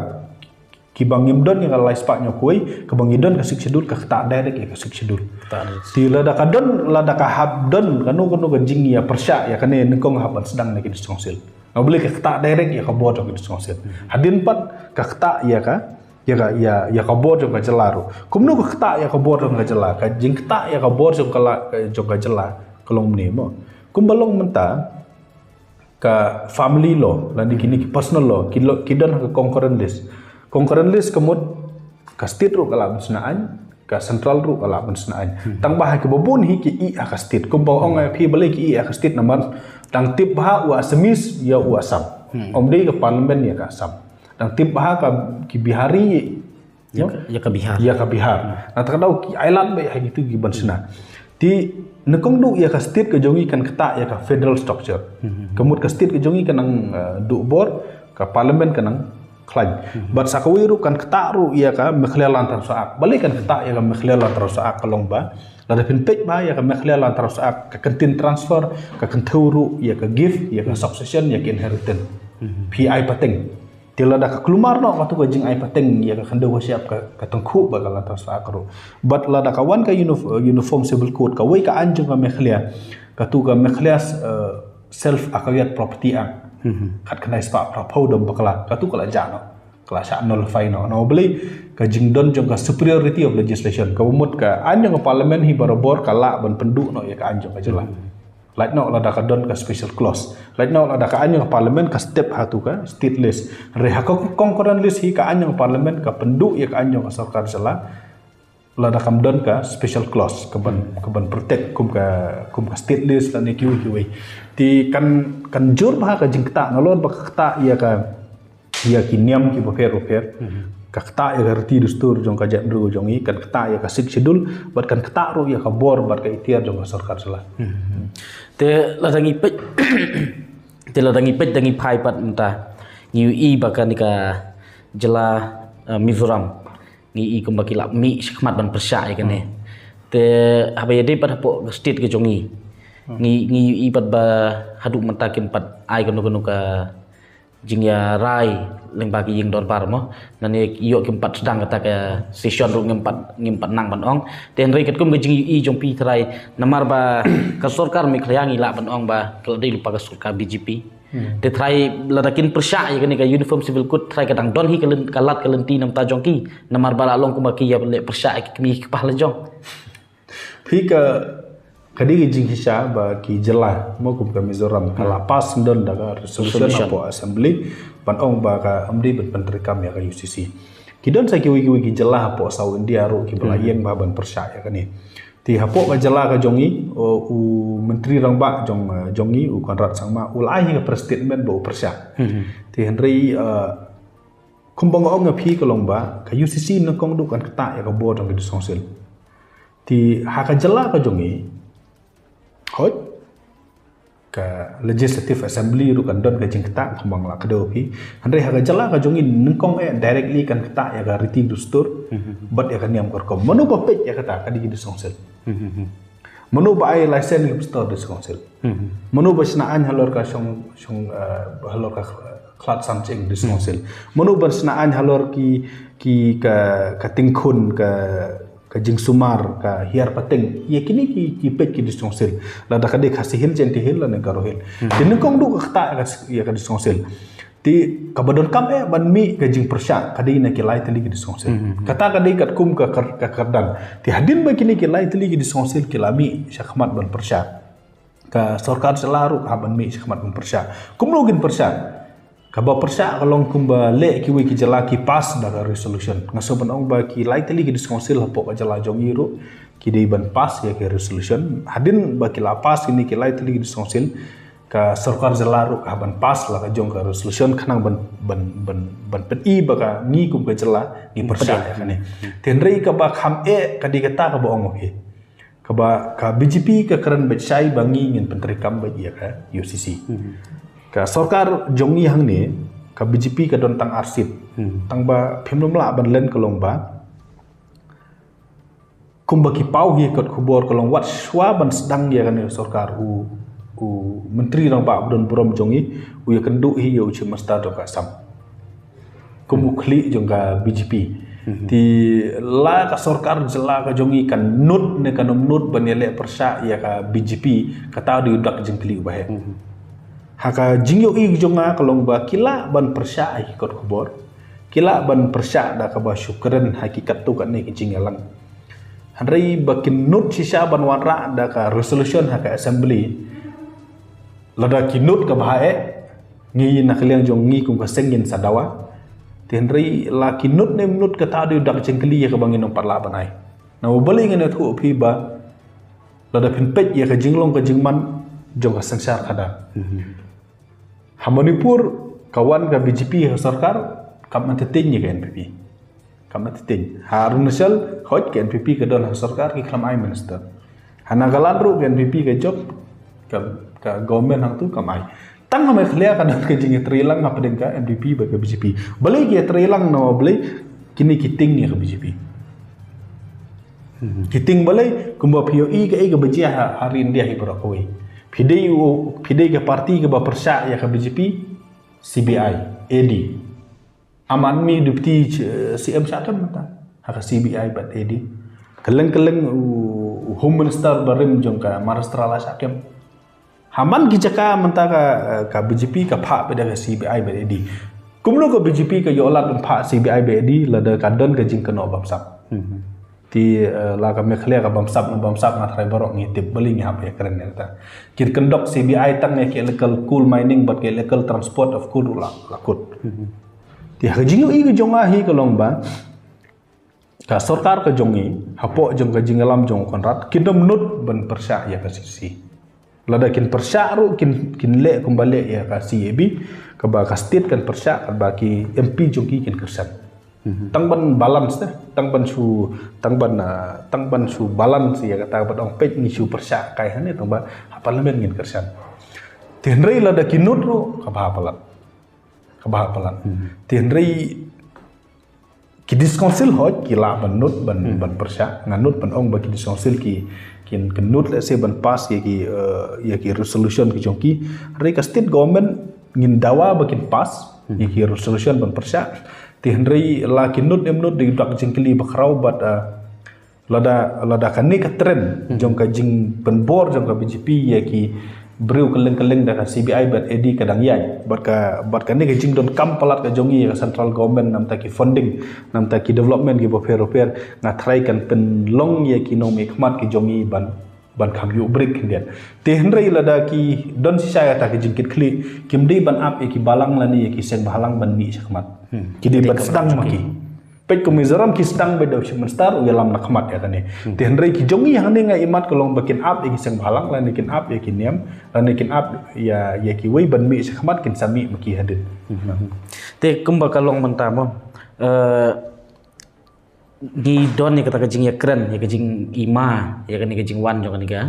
kiba ngim don ïa ka laispah hynñiewphew, kaba ngi don ka Sixth Schedule, ka ktah direct ïa ka Sixth Schedule. Ktah direct. Te lada ka don, lada ka hap don kano kano ka jingïapyrshah ïa kane, nyngkong hap ban sdang na ki District Council. Na balei ka ktah direct ïa ka bor jong ka District Council. Hadien pat ka ktah ïa ka, ïa ka, ïa, ïa ka bor jong ka jylla ruh. Kumno ka ktah ïa ka bor jong ka jylla, ka jingktah ïa ka bor jong ka la, jong ka jylla ka long mynne mo. Kumba long mynta ka family law, lane kine ki personal law, ki law, ki don ha ka concurrent list. Concurrent list ka mut Ka state ruh ka lah ban shna aiñ, ka central ruh ka lah ban shna aiñ. Tang ba ha kiba bun hi ki ïeh ha ka state. Kumba ong ïa phi balei ki ïeh ha ka state namar dang tip ba u Assamese ïa u Assam. Ym dei ka parliament ïa ka Assam. Dang tip ba ka ki Bihari ïa ka, ïa ka Bihar. Ïa ka Bihar. Na ta ka daw ki ailad beit ha kitu ki ban shna. Te nyngkong duh ïa ka state ka jong ngi kan ktah ïa ka federal structure. Ka mut ka state ka jong ngi kan nang, eh, duh bor, ka parliament kan nang khlaiñ. Bad sa kawei ruh kan ktah ruh ïa ka Meghalaya Land Transfer Act. Balei kan ktah ïa ka Meghalaya Land Transfer Act ka long ba lada phin peit ba ïa ka Meghalaya Land Transfer Act ka kyntien transfer, ka kynthiew ruh ïa ka gift, ïa ka succession, ïa ka inheritance. Phi ai pateng. Te lada ka kulmar noh katu ka jingai pateng ïa ka khyndew ka shyiap ka, ka tyngkhuh bad ka Land Transfer Act ruh. Bad lada ka wan ka unif-, uniform civil code, kawei ka aiñ jong ka Meghalaya, katu ka Meghalaya, eh, Self Acquired Property Act. Khatkhyndai spah phra phew dam bakla, katu ka la jah noh. Ka la shah nullify noh. Namar balei ka jingdon jong ka superiority of legislation. Kaba mut ka aiñ jong ka parliament hi barabor ka lah ban pynduh noh ïa ka aiñ jong ka jylla. Lait noh lada ka don ka special clause. Lait noh lada ka aiñ jong ka parliament ka step ha tu ka state list. Hynrei ha ka concurrent list hi ka aiñ jong ka parliament ka pynduh ïa ka aiñ jong ka sorkar jylla. Lada kam don ka special clause ka ban, ka ban protect kum ka, kum ka state list lane kiwei kiwei. Te kan, kan jur bha ka jingktah nalor ba ka ktah ïa ka, ïa ki niam kiba pher ba pher. Ka ktah ïa ka riti dustur jong ka jaitbynriew jong ngi, kan ktah ïa ka Sixth Schedule, bad kan ktah ruh ïa ka bor bad ka itiar jong ka sorkar jylla. Te lada ngi peit, te lada ngi peit da ngi phai pat mynta, ngi ïohi ba kane ka jylla, eh, Mizoram ngi i kumba ki la mih shakhmat ban pyrshah ïa kane. Te haba ïadei pat hapoh ka state ka jong ngi, ngi, ngi ïohi pat ba haduh mynta kim pat ai kano kano ka jingïarai lyngba ki ïing dorbar mo. Nane ïoh kim pat sdang kata ka session ruh ngim pat, ngim pat nang ban ong. Te hynrei katkum ka jingïohi jong phi trai namar ba ka sorkar Meghalaya ngi lah ban ong ba ka la dei lypa ka sorkar B J P. Te trai lada kin pyrshah ïa kane ka Uniform Civil Code trai ka dang don hi ka lyn-, ka lad ka lynti namar ta jong ki. Namar ba la long kumba ki ïa leh pyrshah ïa ki kmie ki kpa la jong. Phi ka, ka dei ka jingshisha ba ki jylla mo kum ka Mizoram ka la pass don da ka resolution hapoh assembly ban ong ba ka ym dei ban pyntreikam ïa ka U C C. Ki don sa kiwei kiwei ki jylla hapoh South India ruh kiba la ïeng ba ban pyrshah ïa kane. Te hapoh ka jylla ka jong ngi, u, u Myntri Rangbah jong, eh, jong ngi, u Conrad Sangma, u la ai hi ka press statement ba u pyrshah. Te hynrei, eh, kumba nga ong ïa phi ka long ba ka U C C nyngkong duh kan ktah ïa ka bor jong ka District Council. Te ha ka jylla ka jong ngi, hooid, ka Legislative Assembly ruh kan don ka jingktah kumba nga la kdew phi. Hynrei ha ka jylla ka jong ngi nyngkong eh directly kan ktah ïa ka riti dustur bad ïa ka niam ka rukom. Mano ba peit ïa kata? Ka dei ka District Council. Mano ba ai license ïa ka pistol? District Council. Mano ba shna aiñ halor ka shong, shong, eh, halor ka khlad samseng? District Council. Mano ba shna aiñ halor ki, ki ka, ka tyngkhun, ka, ka jingsumar, ka hiar pateng? Ïa kine ki, ki peit ki District Council. Lada ka dei Khasi Hills, Jaintia Hills lane Garo Hills. Te nyngkong duh ka ktah ïa ka, ïa ka District Council. Te kaba donkam eh ban mih ka jingpyrshah ka dei na ki lai tylli ki District Council. Kata ka dei katkum ka kar-, ka kyrdan. Te hadien ba kine ki lai tylli ki District Council ki la mih shakhmat ban pyrshah, ka sorkar jylla ruh ka hap ban mih shakhmat ban pyrshah. Kumno kin pyrshah? Kaba pyrshah ka long kumba leh kiwei ki jylla ki pass da ka resolution. Nga sngew ban ong ba ki lai tylli ki District Council hapoh ka jylla jong ngi ruh ki dei ban pass ïa ka resolution. Hadien ba ki la pass kine ki lai tylli ki District Council, ka sorkar jylla ruh ka hap ban pass la ka jong ka resolution khnang ban, ban, ban, ban pyni ba ka ngi kum ka jylla ngi pyrshah ïa kane. Te hynrei kaba kham eh ka dei kata kaba ong, okay, kaba ka B J P ka kren beit shai ba ngi ngin pyntreikam beit ïa ka U C C. Ka sorkar jong ngi hangne, ka B J P ka don tang ar seat. Tang ba phim nym lah ban len ka long ba kumba ki paw hi kot khubor ka long wat shwa ban sdang ïa kane ka sorkar, u, u Myntri Rangbah ba don burom jong ngi u ïakynduh hi ïa u Chief Minister jong ka Assam kum u khlieh jong ka B J P. Te la ka sorkar jylla ka jong ngi kan nud ne kan ym nud ban ïaleh pyrshah ïa ka B J P, kata dei u dak jingkylli uba heh. Ha ka jingïohi jong nga ka long ba ki lah ban pyrshah ha ki kot khubor. Ki lah ban pyrshah da kaba shu kren ha ki katto katne ki jingïalang. Hynrei ba kin nud shisha ban wanrah da ka resolution ha ka assembly. Lada ki nud kaba heh, ngi na ka liang jong ngi kum ka seng ngin sa dawa. Te hynrei la ki nud ne nud kata dei u dak jingkylli ïa kaba ngin ym pat lah ban ai. Namar balei ngin ïathuh phi ba lada phin peit ïa ka jinglong ka jingman jong ka synshar khadar. Ha Manipur ka wan ka B J P ha sorkar, kam entertain ïa ka N P P. Kam entertain. Ha Arunachal hoi ka N P P ka don ha sorkar ki khlem ai minister. Ha Nagaland ruh ka N P P ka jop, ka, ka government hangtu kam ai. Tang ha Meghalaya ka don ka jingïatreilang hapdeng ka N P P bad ka B J P. Balei ki ïatreilang, namar balei? Kine ki tieng ïa ka B J P. Ki tieng balei? Kumba phi ïohi kaei kaba jia ha, ha ri India hi baroh kawei. Phi dei u, phi dei ka party kaba pyrshah ïa ka B J P, C B I, E D. Aam Aadmi Deputy, eh, C M shah kem mynta ha ka C B I bad E D. Kylleng kylleng u, u Home Minister barim jong ka Maharashtra la shah kem. Ha man ki jaka mynta ka, eh, ka B J P ka phah beit da ka C B I bad E D. Kumno ka B J P ka ïoh lad ban phah C B I bad E D lada ka don ka jingkynnoh bamsap. Te, eh, la ka Meghalaya ka bamsap ne bamsap, nga tharai baroh ngi tip, balei ngi hap ïakren ïa kata. Kin kyndok C B I tang ïa ki illegal coal mining bad ki illegal transport of coal ruh la, la kut. Te ha ka jingïohi ka jong nga hi ka long ba ka sorkar ka jong ngi hapoh jong ka jingïalam jong u Conrad kin ym nud ban pyrshah ïa ka C C. Lada kin pyrshah ruh kin, kin leh kumba leh ïa ka C A B, kaba ka state kan pyrshah, kaba ki M P jong ki kin kyrshan. Tang ban balance te, tang ban shu, tang ban, ah, tang ban shu balance ïa kata, bad ong peit ngi shu pyrshah kai hangne, tang ba ha parliament ngin kyrshan. Te hynrei lada ki nud ruh kaba ha palat. Kaba ha palat. Te hynrei ki District Council hoi ki lah ban nud ban, ban pyrshah. Nga nud ban ong ba ki District Council ki, kin, kin nud lehse ban pass ïa ki, eh, ïa ki resolution ki jong ki. Hynrei ka state government ngin dawa ba kin pass ïa ki resolution ban pyrshah. Te hynrei la ki nud em nud dei dak jingkylli ba khraw bad, eh, lada, lada kane ka trend jong ka jingpynbor jong ka B J P ïa ki briew kylleng kylleng da ka C B I bad E D ka dang ïaid. Bad ka, bad kane ka jingdonkam palat ka jong ngi ïa ka central government namta ki funding, namta ki development kiba pher bapher, nga tharai kan pynlong ïa ki nongmihkhmat ki jong ngi ban, ban kham ïuh briew khyndiat. Te hynrei lada ki don shisha ïa kata ka jingkitkhlieh, kim dei ban ap ïa ki balang lane ïa ki seng bhalang ban mih shakhmat. Ki dei ban sdang ma ki. Peit kum Mizoram ki sdang beit da u Chief Minister u ïalam na khmat ïa kane. Te hynrei ki jong ngi hangne nga imat ka long ba kin ap ïa ki seng bhalang lane kin ap ïa ki niam lane kin ap ïa, ïa kiwei ban mih shakhmat, kin sa mih ma ki hadien. Te kumba ka long mynta mo, eh, ngi don ïa kata ka jingïakren, ïa ka jingima ïa kane ka jingwan jong kane ka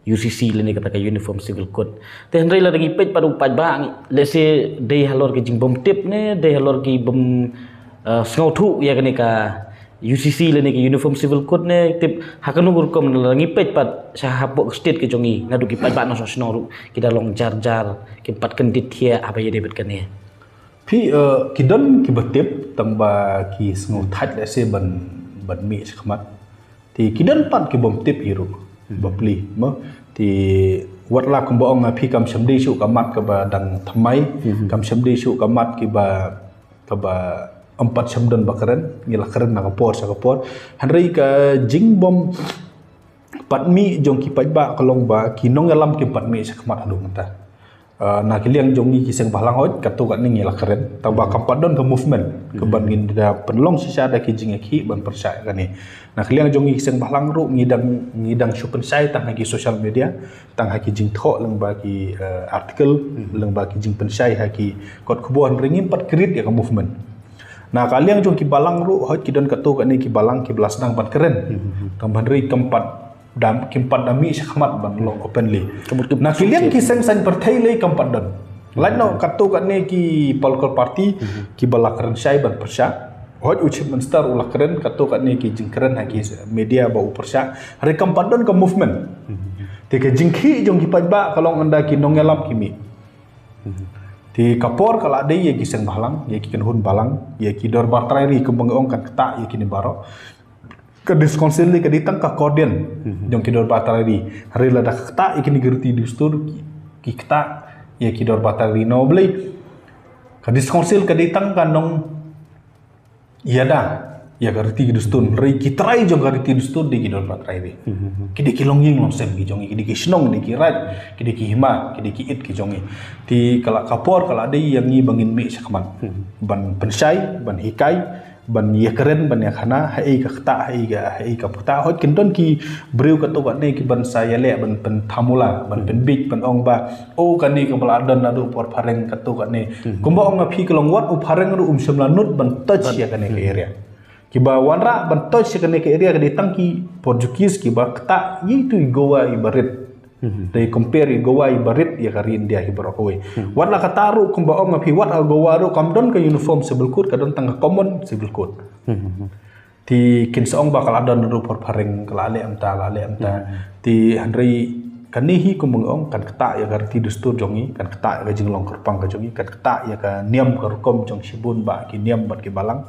U C C lane kata ka Uniform Civil Code. Te hynrei lada ngi peit pat u paidbah, ngi, let's say, dei halor ki jingbymtip ne dei halor ki bym, eh, sngewthuh ïa kane ka U C C lane ka Uniform Civil Code ne tip ha kano ka rukom, lada ngi peit pat sha hapoh ka state ka jong ngi, naduh ki paidbah nongshong shnong ruh ki da long jar jar, kim pat kyndit thiah haba ïadei bad kane. Phi, eh, ki don kiba tip tang ba ki sngewthait lehse ban, ban mih shakhmat. Te ki don pat ki bym tip hi ruh. Bapli mo. Te wat la kumba ong nga, phi, kam shym dei shuh ka mat kaba dang thymmai, kam shym dei shuh ka mat kiba, kaba ym pat shym don ba kren, ngi la kren na ka por sha ka por. Hynrei ka jingbym pat mih jong ki paidbah ka long ba ki nongïalam kim pat mih shakhmat haduh mynta. Ah, na ka liang jong ngi ki seng bhalang hoi, katto katne ngi la kren. Tang ba kam pat don ka movement kaban ngin da pynlong shisha da ki jingïakhih ban pyrshah kane. Na ka liang jong ngi ki seng bhalang ruh ngi dang, ngi dang shu pynshai tang ha ki social media, tang ha ki jingthoh lyngba ki, eh, article, lyngba ki jingpynshai ha ki kot khubor, hynrei ngim pat create ïa ka movement. Na ka liang jong ki balang ruh hoi ki don katto katne ki balang kiba la sdang ban kren. Tang ba hynrei kam pat da, kim pat da mih shakhmat ban long openly. Na ka liang ki seng saiñ pyrthei lei kam pat don. Lait noh katto katne ki political party kiba la kren shai ban pyrshah. Hoi u Chief Minister u la kren, katto katne ki jingkren ha ki media ba u pyrshah. Hynrei kam pat don ka movement. Te ka jingkhih jong ki paidbah ka long ynda ki nongïalam ki mih. Te ka por ka la dei ïa ki seng bhalang, ïa ki kynhun balang, ïa ki dorbar trai ri, kumba nga ong, kan ktah ïa kine baroh. Ka District Council ka dei tang ka accordion jong ki dorbar trai ri. Hynrei lada ka ktah ïa kine ki riti dustur, ki, ki ktah ïa ki dorbar trai ri, namar balei? Ka District Council ka dei tang ka nong ïada ïa ka riti ki dustur, hynrei ki trai jong ka riti dustur dei ki dorbar trai ri. Ki dei ki longïing longsem ki jong ngi, ki dei ki shnong, ki dei ki raid, ki dei ki hima, ki dei ki it ki jong ngi. Te ka la ka por ka la dei ïa ngi ba ngin mih shakhmat ban pynshai, ban hikai, ban ïakren, ban ïakhana ha ei ka ktah, ha ei ka, ha ei ka ktah. Hooid kin don ki briew katto katne ki ban sa ïaleh ban pynthamula, ban pynbiej, ban ong ba, o, kane kaba la don naduh por phareng katto katne. Kumba ong ïa phi ka long wat u phareng ruh um shym la nud ban touch ïa kane ka area. Kiba wanrah ban touch ïa kane ka area ka dei tang ki Portuguese kiba ktah ïa itu i Goa iba rit. Dei compare i Goa iba rit ïa ka ri India hi baroh kawei. Wat la kata ruh kumba ong ïa phi wat ha Goa ruh kam don ka uniform civil code, ka don tang ka common civil code. Te kin sa ong ba ka la don ruh por phareng, ka la leh mynta, la leh mynta. Te hynrei kane hi kumba nga ong kan ktah ïa ka riti dustur jong ngi, kan ktah ïa ka jinglong kyrpang ka jong ngi, kan ktah ïa ka niam ka rukom jong shibun ba ki niam bad ki balang.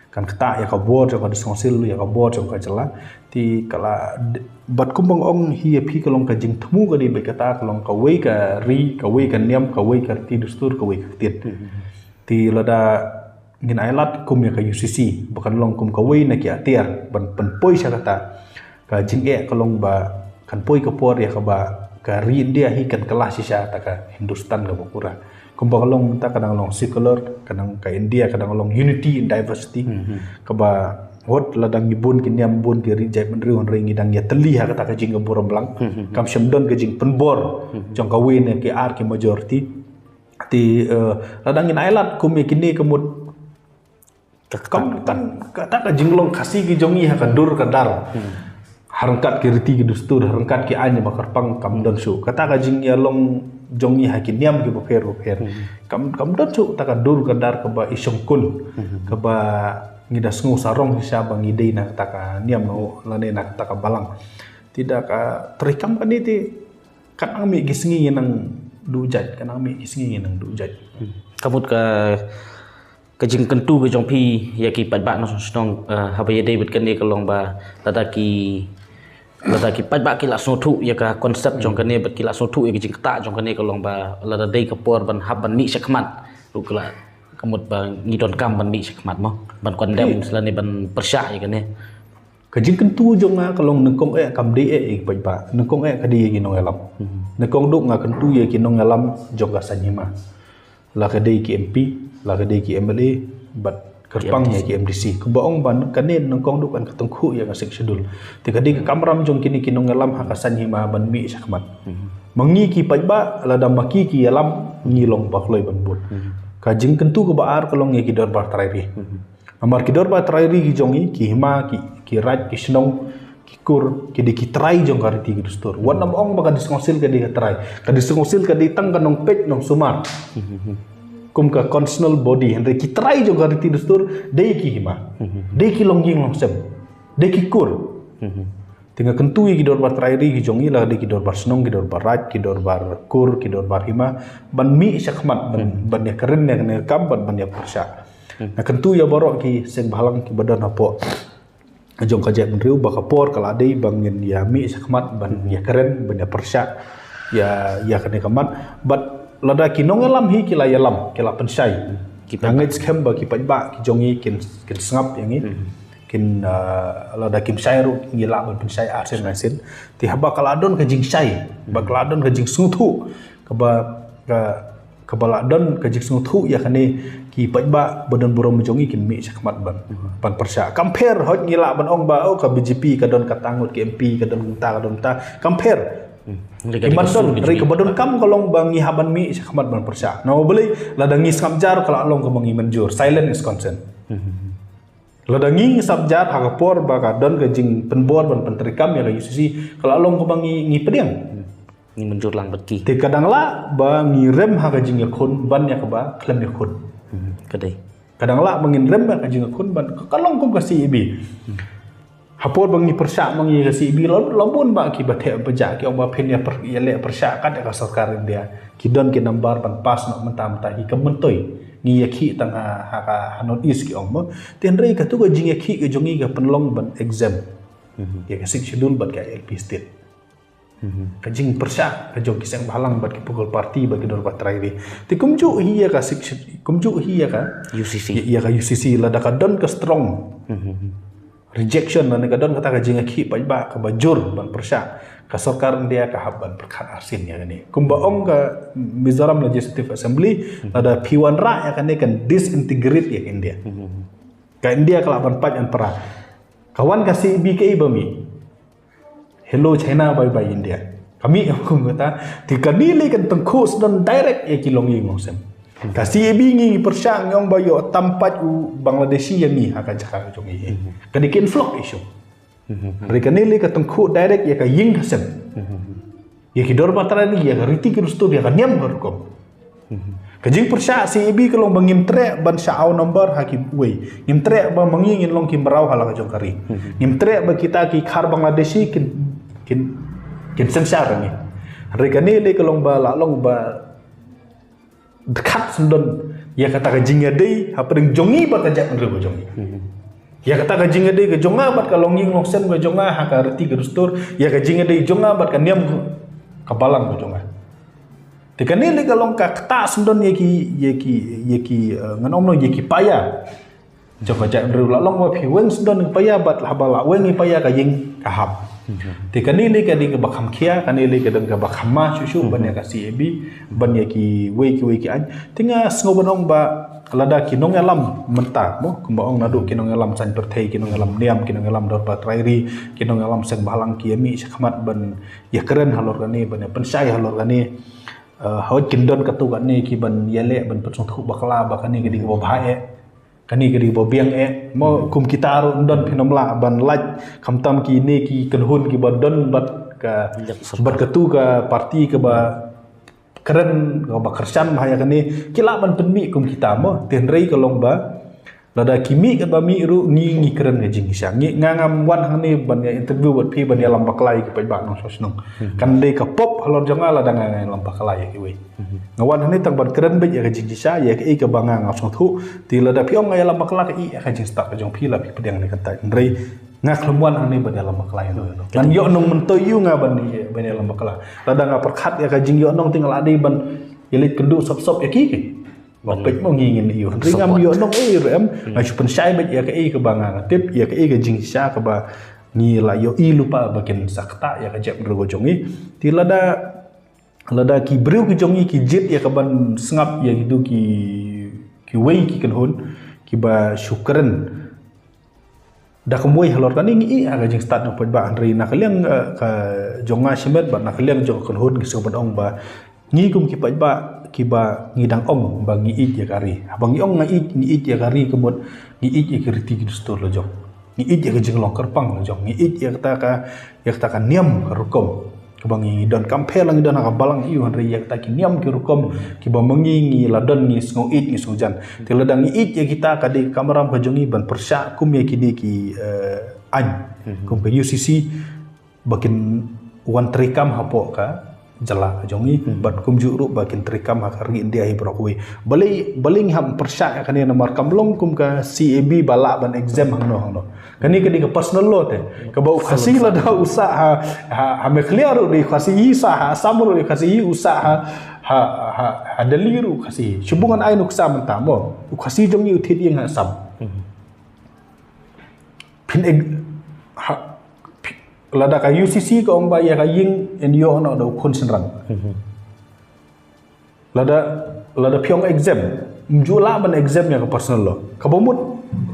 Kan ktah ïa ka bor jong ka district council, ïa ka bor jong ka jylla. Te ka la d-, bad kumba nga ong hi ïa phi ka long ka jingthmu ka dei bad kata ka long kawei ka ri, kawei ka niam, kawei ka riti dustur, kawei ka ktien. Te lada ngin ailad kum ïa ka U C C ba kan long kum kawei na ki atiar ban pynpoi sha kata ka jingeh ka long ba kan poi ka por ïa kaba ka ri India hi kan kylla shisha da ka Hindustan kaba pura. Kumba ka long mynta ka dang long secular, ka dang ka India ka dang long unity in diversity. Kaba wat la dang ngi bun ki niam, bun ki ri jaitbynriew, hynrei ngi dang ïatylli ha kata ka jingïaburom lang. Kam shym don ka jingpynbor jong kawei na ki ar ki majority. Te, eh, la dang ngin ailad kum ïa kine ka mut Ka kam tang kata ka jinglong Khasi ki jong ngi ha ka dur ka dar. Ha ryngkat ki riti ki dustur, ha ryngkat ki aiñ ba kyrpang kam don shuh. Kata ka jingïalong jong ngi ha ki niam ki bapher bapher. Kam, kam don shuh kata ka dur ka dar kaba i shongkun. Kaba ngi da sngew sarong shisha ba ngi dei na kata ka niam no lane na kata ka balang. Te da ka treikam kane te kan nang mih ki sngi ngi nang duh jait, kan nang mih ki sngi ngi nang duh jait. Ka mut ka ka jingkyntu ka jong phi ïa ki paidbah nongshong shnong, eh, haba ïadei bad kane ka long ba lada ki, lada ki paidbah ki la sngewthuh ïa ka concept jong kane bad ki la sngewthuh ïa ka jingktah jong kane ka long ba lada dei ka por ban hap ban mih shakhmat ruh ka la ka mut ba ngi donkam ban mih shakhmat mo ban condemn lane ban pyrshah ïa kane. Ka jingkyntu jong nga ka long nyngkong eh kam dei eh ïa ki paidbah, nyngkong eh ka dei ïa ki nongïalam. Nyngkong duk nga kyntu ïa ki nongïalam jong ka saiñ hima. La ka dei ki M P, la ka dei ki M L A, bad kyrpang ïa ki M D C. Kumba ong ba kane nyngkong duk kan ka tyngkhuh ïa ka Sixth Schedule. Te ka dei ka kamram jong kine ki nongïalam ha ka saiñ hima ban mih shakhmat. Ma ngi ki paidbah lada ma ki ki ïalam ngi long ba kloi ban bud. Ka jingkyntu kaba ar ka long ïa ki dorbar trai ri. Namar ki dorbar trai ri ki jong ngi, ki hima, ki, ki raid, ki shnong, ki kur, ki dei ki trai jong ka riti ki dustur. Wat nym ong ba ka district council ka dei ka trai. Ka district council ka dei tang ka nongpeit nongsumar. Kum ka constitutional body, hynrei ki trai jong ka riti dustur dei ki hima. Dei ki longïing longsem. Dei ki kur. Te nga kyntu ïa ki dorbar trai ri ki jong ngi, la dei ki dorbar shnong, ki dorbar raid, ki dorbar kur, ki dorbar hima, ban mih shakhmat, ban, ban ïakren ïa kane ka kam, ban, ban ïapyrshah. Nga kyntu ïa baroh ki seng bhalang kiba don hapoh jong ka jaitbynriew ba ka por ka la dei ba ngin ïa mih shakhmat ban ïakren, ban ïapyrshah ïa, ïa kane ka mat. Bad lada ki nongïalam hi ki la ïalam, ki la pynshai. Nga ngeit skhem ba ki paidbah ki jong ngi kin, kin sngap ïa ngi. Kin, ah, lada kim shai ruh ngi lah ban pynshai arsien naingsien. Te haba ka la don ka jingshai, ba ka la don ka jingsngewthuh, kaba, ka, kaba la don ka jingsngewthuh ïa kane ki paidbah ba don burom jong ngi kin mih shakhmat ban, ban pyrshah. Kam pher hooid ngi lah ban ong ba, oh, ka B J P ka don kata ngut ki M P, ka don kata, ka don kata. Kam pher. Ki ban don, hynrei kaba donkam ka long ba ngi hap ban mih shakhmat ban pyrshah. Namar balei lada ngi sngap jar ka la long kaba ngi mynjur. Silent is consent. Lada ngi sngap jar ha ka por ba ka don ka jingpynbor ban pyntreikam ïa ka U C C, ka la long kaba ngi, ngi pdiang. Ngi mynjur lang bad ki. Te ka dang lah ba ngi rem ha ka jingïakhun ban ïa kaba khlem ïakhun. Ka dei. Ka dang lah ba ngin rem ha ka jingïakhun ban ka, ka long kum ka C A B. Ha por ba ngi pyrshah ma ngi ka C A B, la, la bun ba kiba theh ba jah ki ong ba phin ïa pyr-, ïaleh pyrshah kat ïa ka sorkar India. Ki don ki nambar ban pass noh mynta mynta hi ka myntoi. Ngi ïakhih tang ha, ha ka, ha North East ki ong mo. Te hynrei katu ka jingïakhih ka jong ngi ka pynlong ban exempt ïa ka Sixth Schedule bad ka I L P state. Ka jingpyrshah ka jong ki seng bhalang bad ki political party bad ki dorbar trai ri. Te kumjuh hi ïa ka section, kumjuh hi ïa ka U C C. Ïa ka U C C lada ka don ka strong rejection lane ka don kata ka jingïakhih paidbah kaba jur ban pyrshah, ka sorkar India ka hap ban pyrkhat arsien ïa kane. Kumba ong ka Mizoram Legislative Assembly, lada phi wanrah ïa kane kan disintegrate ïa ka India. Ka India ka lah ban pait ban pra. Ka wan ka C A B kaei ba mih? Hello China, bye bye India. Ka mih kum kata. Te kane lei kan tyngkhuh sdang direct ïa ki longïing longsem. Ka C A B ngi ngi pyrshah, ngi ong ba ïoh tam pat u Bangladeshi ïa ngi ha ka jaka ka jong ngi. Ka dei ka influx issue. Hynrei kane lei ka tyngkhuh direct ïa ka ïing ka sem, ïa ki dorbar trai ri, ïa ka riti ka dustur, ïa ka niam ka rukom. Ka jingpyrshah C A B ka long ba ngim treh ban shah aw number ha kiwei. Ngim treh ba ma ngi ngin long ki mraw ha la ka jong ka ri. Ngim treh ba kita ki khar Bangladeshi kin kin kin synshar ngi. Hynrei kane lei ka long ba la long ba dkhat sngewdon ïa kata ka jingïadei hapdeng jong ngi bad ka jaitbynriew ka jong ngi. Ïa kata ka jingïadei ka jong nga bad ka longïing longsem ka jong nga ha ka riti ka dustur, ïa ka jingïadei jong nga bad ka niam ka balang ka jong nga. Te kane lei ka long ka ktah sngewdon ïa ki ïa ki ïa ki eh, ngan ong noh ïa ki paia jong ka jaitbynriew. La long ba phi weng sngewdon ïa ki paia bad haba la weng ïa ki paia ka ïing ka hap. Te kane lei ka dei kaba kham khia, kane lei ka dei kaba kham ma shuh shuh ban ïa ka C A B, ban ïa kiwei kiwei ki aiñ. Te nga sngew ban ong ba lada ki nongïalam mynta mo, kumba ong naduh ki nongïalam saiñ pyrthei, ki nongïalam niam, ki nongïalam dorbar trai ri, ki nongïalam seng bhalang ki ïa mih shakhmat ban ïa kren halor kane, ban ïa pynshai halor kane. Eh, hooid kin don katto katne ki ban ïaleh ban pynsngewthuh bakla ba kane ka dei kaba bha eh, kane ka dei kaba biang eh. Mo kum kita ruh ym don, phin ym lah ban lait khamtam kine ki kynhun kiba don bad ka bad katu ka parti kaba kren kaba kyrshan bha ïa kane, ki lah ban pynmih kum kita mo. Te hynrei ka long ba lada ki mih katba mih ruh ngi ngi kren ka jingshisha. Ngi nga ngam wan hangne ban ïa interview bad phi ban ïalam bakla ïa ki paidbah nongshong shnong. Kan dei ka pop halor jong nga lada nga ïalam bakla ïa kiwei. Nga wan hangne tang ban kren beit ïa ka jingshisha, ïa kaei kaba nga nga sngewthuh. Te lada phi ong nga ïalam bakla, kaei ka jingstad ka jong phi, la phi pdiang ne kata. Hynrei nga khlem wan hangne ban ïalam bakla ïa no ïa no. Ngan ïoh nongmyntoi ïa nga ban ban ïalam bakla. Lada nga pyrkhat ïa ka jingïohnong te nga la dei ban ïaleit kynduh sop sop ïa ki. Ba peit mo ngi ngin ïoh. Hynrei ngam ïohnong ei ruh em. Nga shu pynshai beit ïa kaei kaba nga nga tip, ïa kaei ka jingshisha kaba ngi la ïohi lypa ba kin sa ktah ïa ka jaitbynriew ka jong ngi. Te lada lada ki briew ki jong ngi ki jied ïa ka ban sngap ïa kitu ki kiwei ki kynhun kiba shu kren da kumwei halor kane, ngi ïohi ha ka jingstad jong paidbah. Hynrei na ka liang eh, ka jong nga shimet bad na ka liang jong ka kynhun ngi sngewbha ban ong ba ngi kum ki paidbah kiba ngi dang ong ba ngi ïeit ïa ka ri. Haba ngi ong ngi ïeit, ngi ïeit ïa ka ri ka mut ngi ïeit ïa ki riti ki dustur la jong. Ngi ïeit ïa ka jinglong kyrpang la jong. Ngi ïeit ïa kata ka ïa kata ka niam ka rukom kaba ngi don. Kam pher la ngi don ha ka balang ïa u, hynrei ïa kata ki niam ki rukom kiba ma ngi ngi la don ngi sngew ïeit ngi sngew jan. Te lada ngi ïeit ïa kita ka dei ka kamram ka jong ngi ban pyrshah kum ïa kine ki eh, aiñ kum ka U C C ba kin wan treikam hapoh ka jylla ka jong ngi bad kumjuh ruh ba kin treikam ha ka ri India hi baroh kawei. Balei balei ngi hap pyrshah ïa kane namar kam long kum ka C A B ba lah ban exempt hangno hangno. Kane ka dei ka personal law te. Kaba u Khasi lada u sah ha ha, ha Meghalaya ruh dei u Khasi hi, sah ha Assam ruh dei u Khasi hi, u sah ha ha ha, ha Delhi ruh u Khasi hi. Shu bun ngan ai nuksa mynta mo. U Khasi jong ngi u thied ïing ha Assam. Phin ek ha phi- lada ka U C C ka ong ba ïa ka ïing yn ïoh noh da u khun shynrang. Lada lada phi ong exempt, ym ju lah ban exempt ïa ka personal law. Kaba mut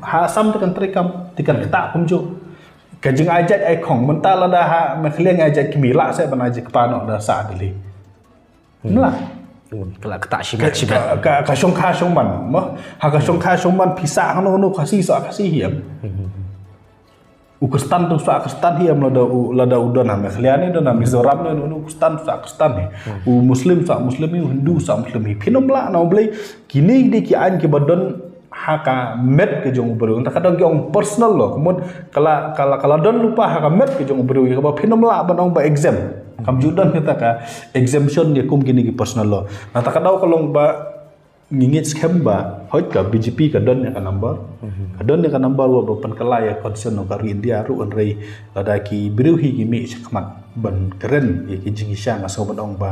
ha Assam te kan treikam, te kan ktah kumjuh. Ka jingai jait ai khong, mynta lada ha Meghalaya ngi ai jait kmie, lah seh ban ai jait kpa noh da sah Delhi. Ym lah. Ka la ktah shimet shimet. Ka ka ka shongkha shongman mo. Ha ka shongkha shongman phi sah hangno hangno Khasi sah Khasi hi em. U Khristan tu sah Khristan hi em, lada u lada u don ha Meghalaya ne, don ha Mizoram ne, u Khristan sah Khristan hi. U Muslim sah Muslim hi, u Hindu sah Muslim hi. Phin ym lah, namar balei? Kine ki dei ki aiñ kiba don ha ka met ka jong u briew. Nangta ka dang ki ong personal law, ka mut ka la ka la ka la don lypa ha ka met ka jong u briew, ïa kaba phin ym lah ban ong ba exempt. Kam ju don kata ka exemption ïa kum kine ki personal law. Nangta ka daw ka long ba Ngi ngeit skhem ba hoi ka B J P ka don ïa ka number, ka don ïa ka number wat ba pynkylla ïa ka constitution ka ri India ruh, hynrei lada ki briew hi ki mih shakhmat ban kren ïa ki jingshisha, nga sngew ban ong ba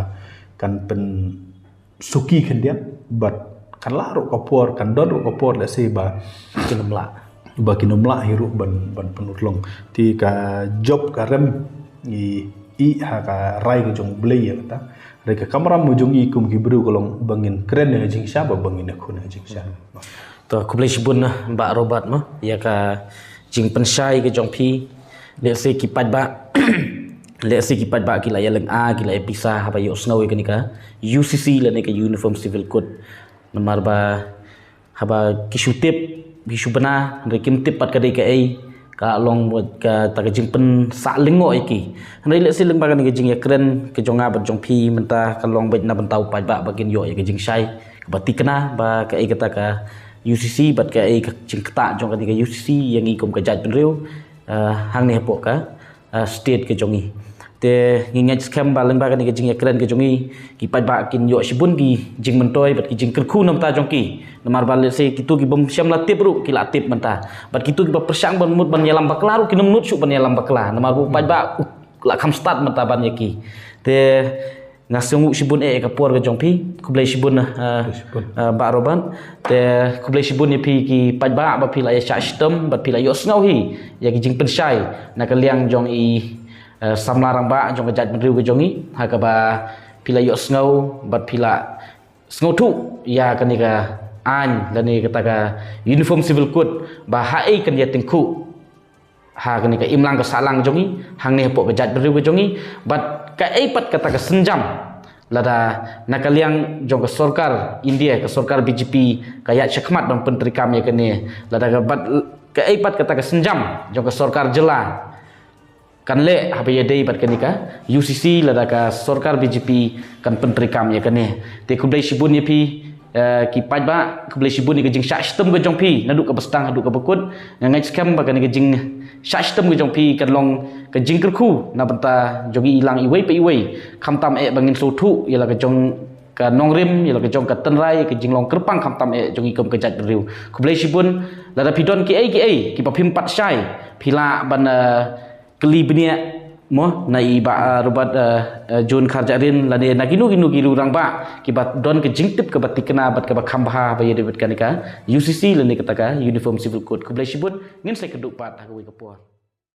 kan pynsuki khyndiat bad kan lah ruh ka por, kan don ruh ka por lehse ba kin ym lah, ba kin ym lah hi ruh ban, ban pynurlong. Te ka jop ka rem ngi ïohi ha ka rai ka jong U Blei ïa kata. Hynrei ka kamram ka jong ngi kum ki briew ka long ba ngin kren ïa ka jingshisha bad ba ngin ïakhun ïa ka jingshisha. To khublei shibun, Bah Robert, mo, ïa ka jingpynshai ka jong phi. Lehse ki paidbah, lehse ki paidbah ki la ïa lynga, ki la ïa pisa haba ïohsngew ïa kane ka U C C lane ka Uniform Civil Code. Namar ba haba ki shu tip, ki shu bna, hynrei kim tip pat ka dei kaei, ka long beit kata ka jingpynsah lyngngoh ïa ki. Hynrei lehse lyngba kane ka jingïakren ka jong nga bad jong phi mynta, ka long beit na bynta u paidbah ba kin ïoh ïa ka jingshai kaba thikna ba kaei kata ka U C C bad kaei ka jingktah jong kane ka U C C ïa ngi kum ka jaitbynriew, eh, hangne hapoh ka, eh, state ka jong ngi. Te ngi ngeit skhem ba lyngba kane ka jingïakren ka jong ngi, ki paidbah kin ïoh shibun ki jingmyntoi bad ki jingkyrkhu na bynta jong ki. Namar ba lehse kito ki bym shym la tip ruh ki la tip mynta, bad kito kiba pyrshang ban mut ban ïalam bakla ruh kin ym nud shuh ban ïalam bakla, namar ba u paidbah u la kham stad mynta ban ïa ki. Te nga sngewnguh shibun eh ïa ka por ka jong phi. Khublei shibun, eh, eh, Bah Robert. Te khublei shibun ïa phi ki paidbah ba phi la ïa shah shitom bad phi la ïohsngew hi ïa ki jingpynshai na ka liang jong i, eh, samla rangbah jong ka jaitbynriew ka jong ngi, ha kaba phi la ïohsngew bad phi la sngewthuh ïa kane ka aiñ lane kata ka Uniform Civil Code ba haei kan ïa tyngkhuh ha kane ka imlang ka sahlang jong ngi, hangne hapoh ka jaitbynriew ka jong ngi. Bad kaei pat kata ka sienjam lada na ka liang jong ka sorkar India, ka sorkar B J P, ka ïaid shakhmat ban pyntreikam ïa kane, lada ka bad kaei pat kata ka sienjam jong ka sorkar jylla kan leh haba ïadei bad kane ka U C C, lada ka sorkar B J P kan pyntreikam ïa kane. Te khublei shibun ïa phi, eh, ki paidbah, khublei shibun ïa ka jingshah shitom ka jong phi naduh kaba sdang haduh kaba kut. Nga ngeit skhem ba kane ka jingshah shitom ka jong phi kan long ka jingkyrkhu na bynta jong ngi i lang iwei pa iwei, khamtam eh ba ngin sngewthuh ïa la ka jong ka nongrim, ïa la ka jong ka tynrai, ka jinglong kyrpang khamtam eh jong ngi kum ka jaitbynriew. Khublei shibun. Lada phi don kiei kiei kiba phim pat shai, phi lah ban, eh, kylli bniah, mo, na i Bah, eh, Robert, eh, eh, June Kharjahrin lane na kino kino ki rangbah kiba don ka jingtip kaba thikna bad kaba kham bha ba ïadei bad kane ka U C C lane kata ka Uniform Civil Code. Khublei shibun. Ngin sa ïakynduh pat ha kawei ka por.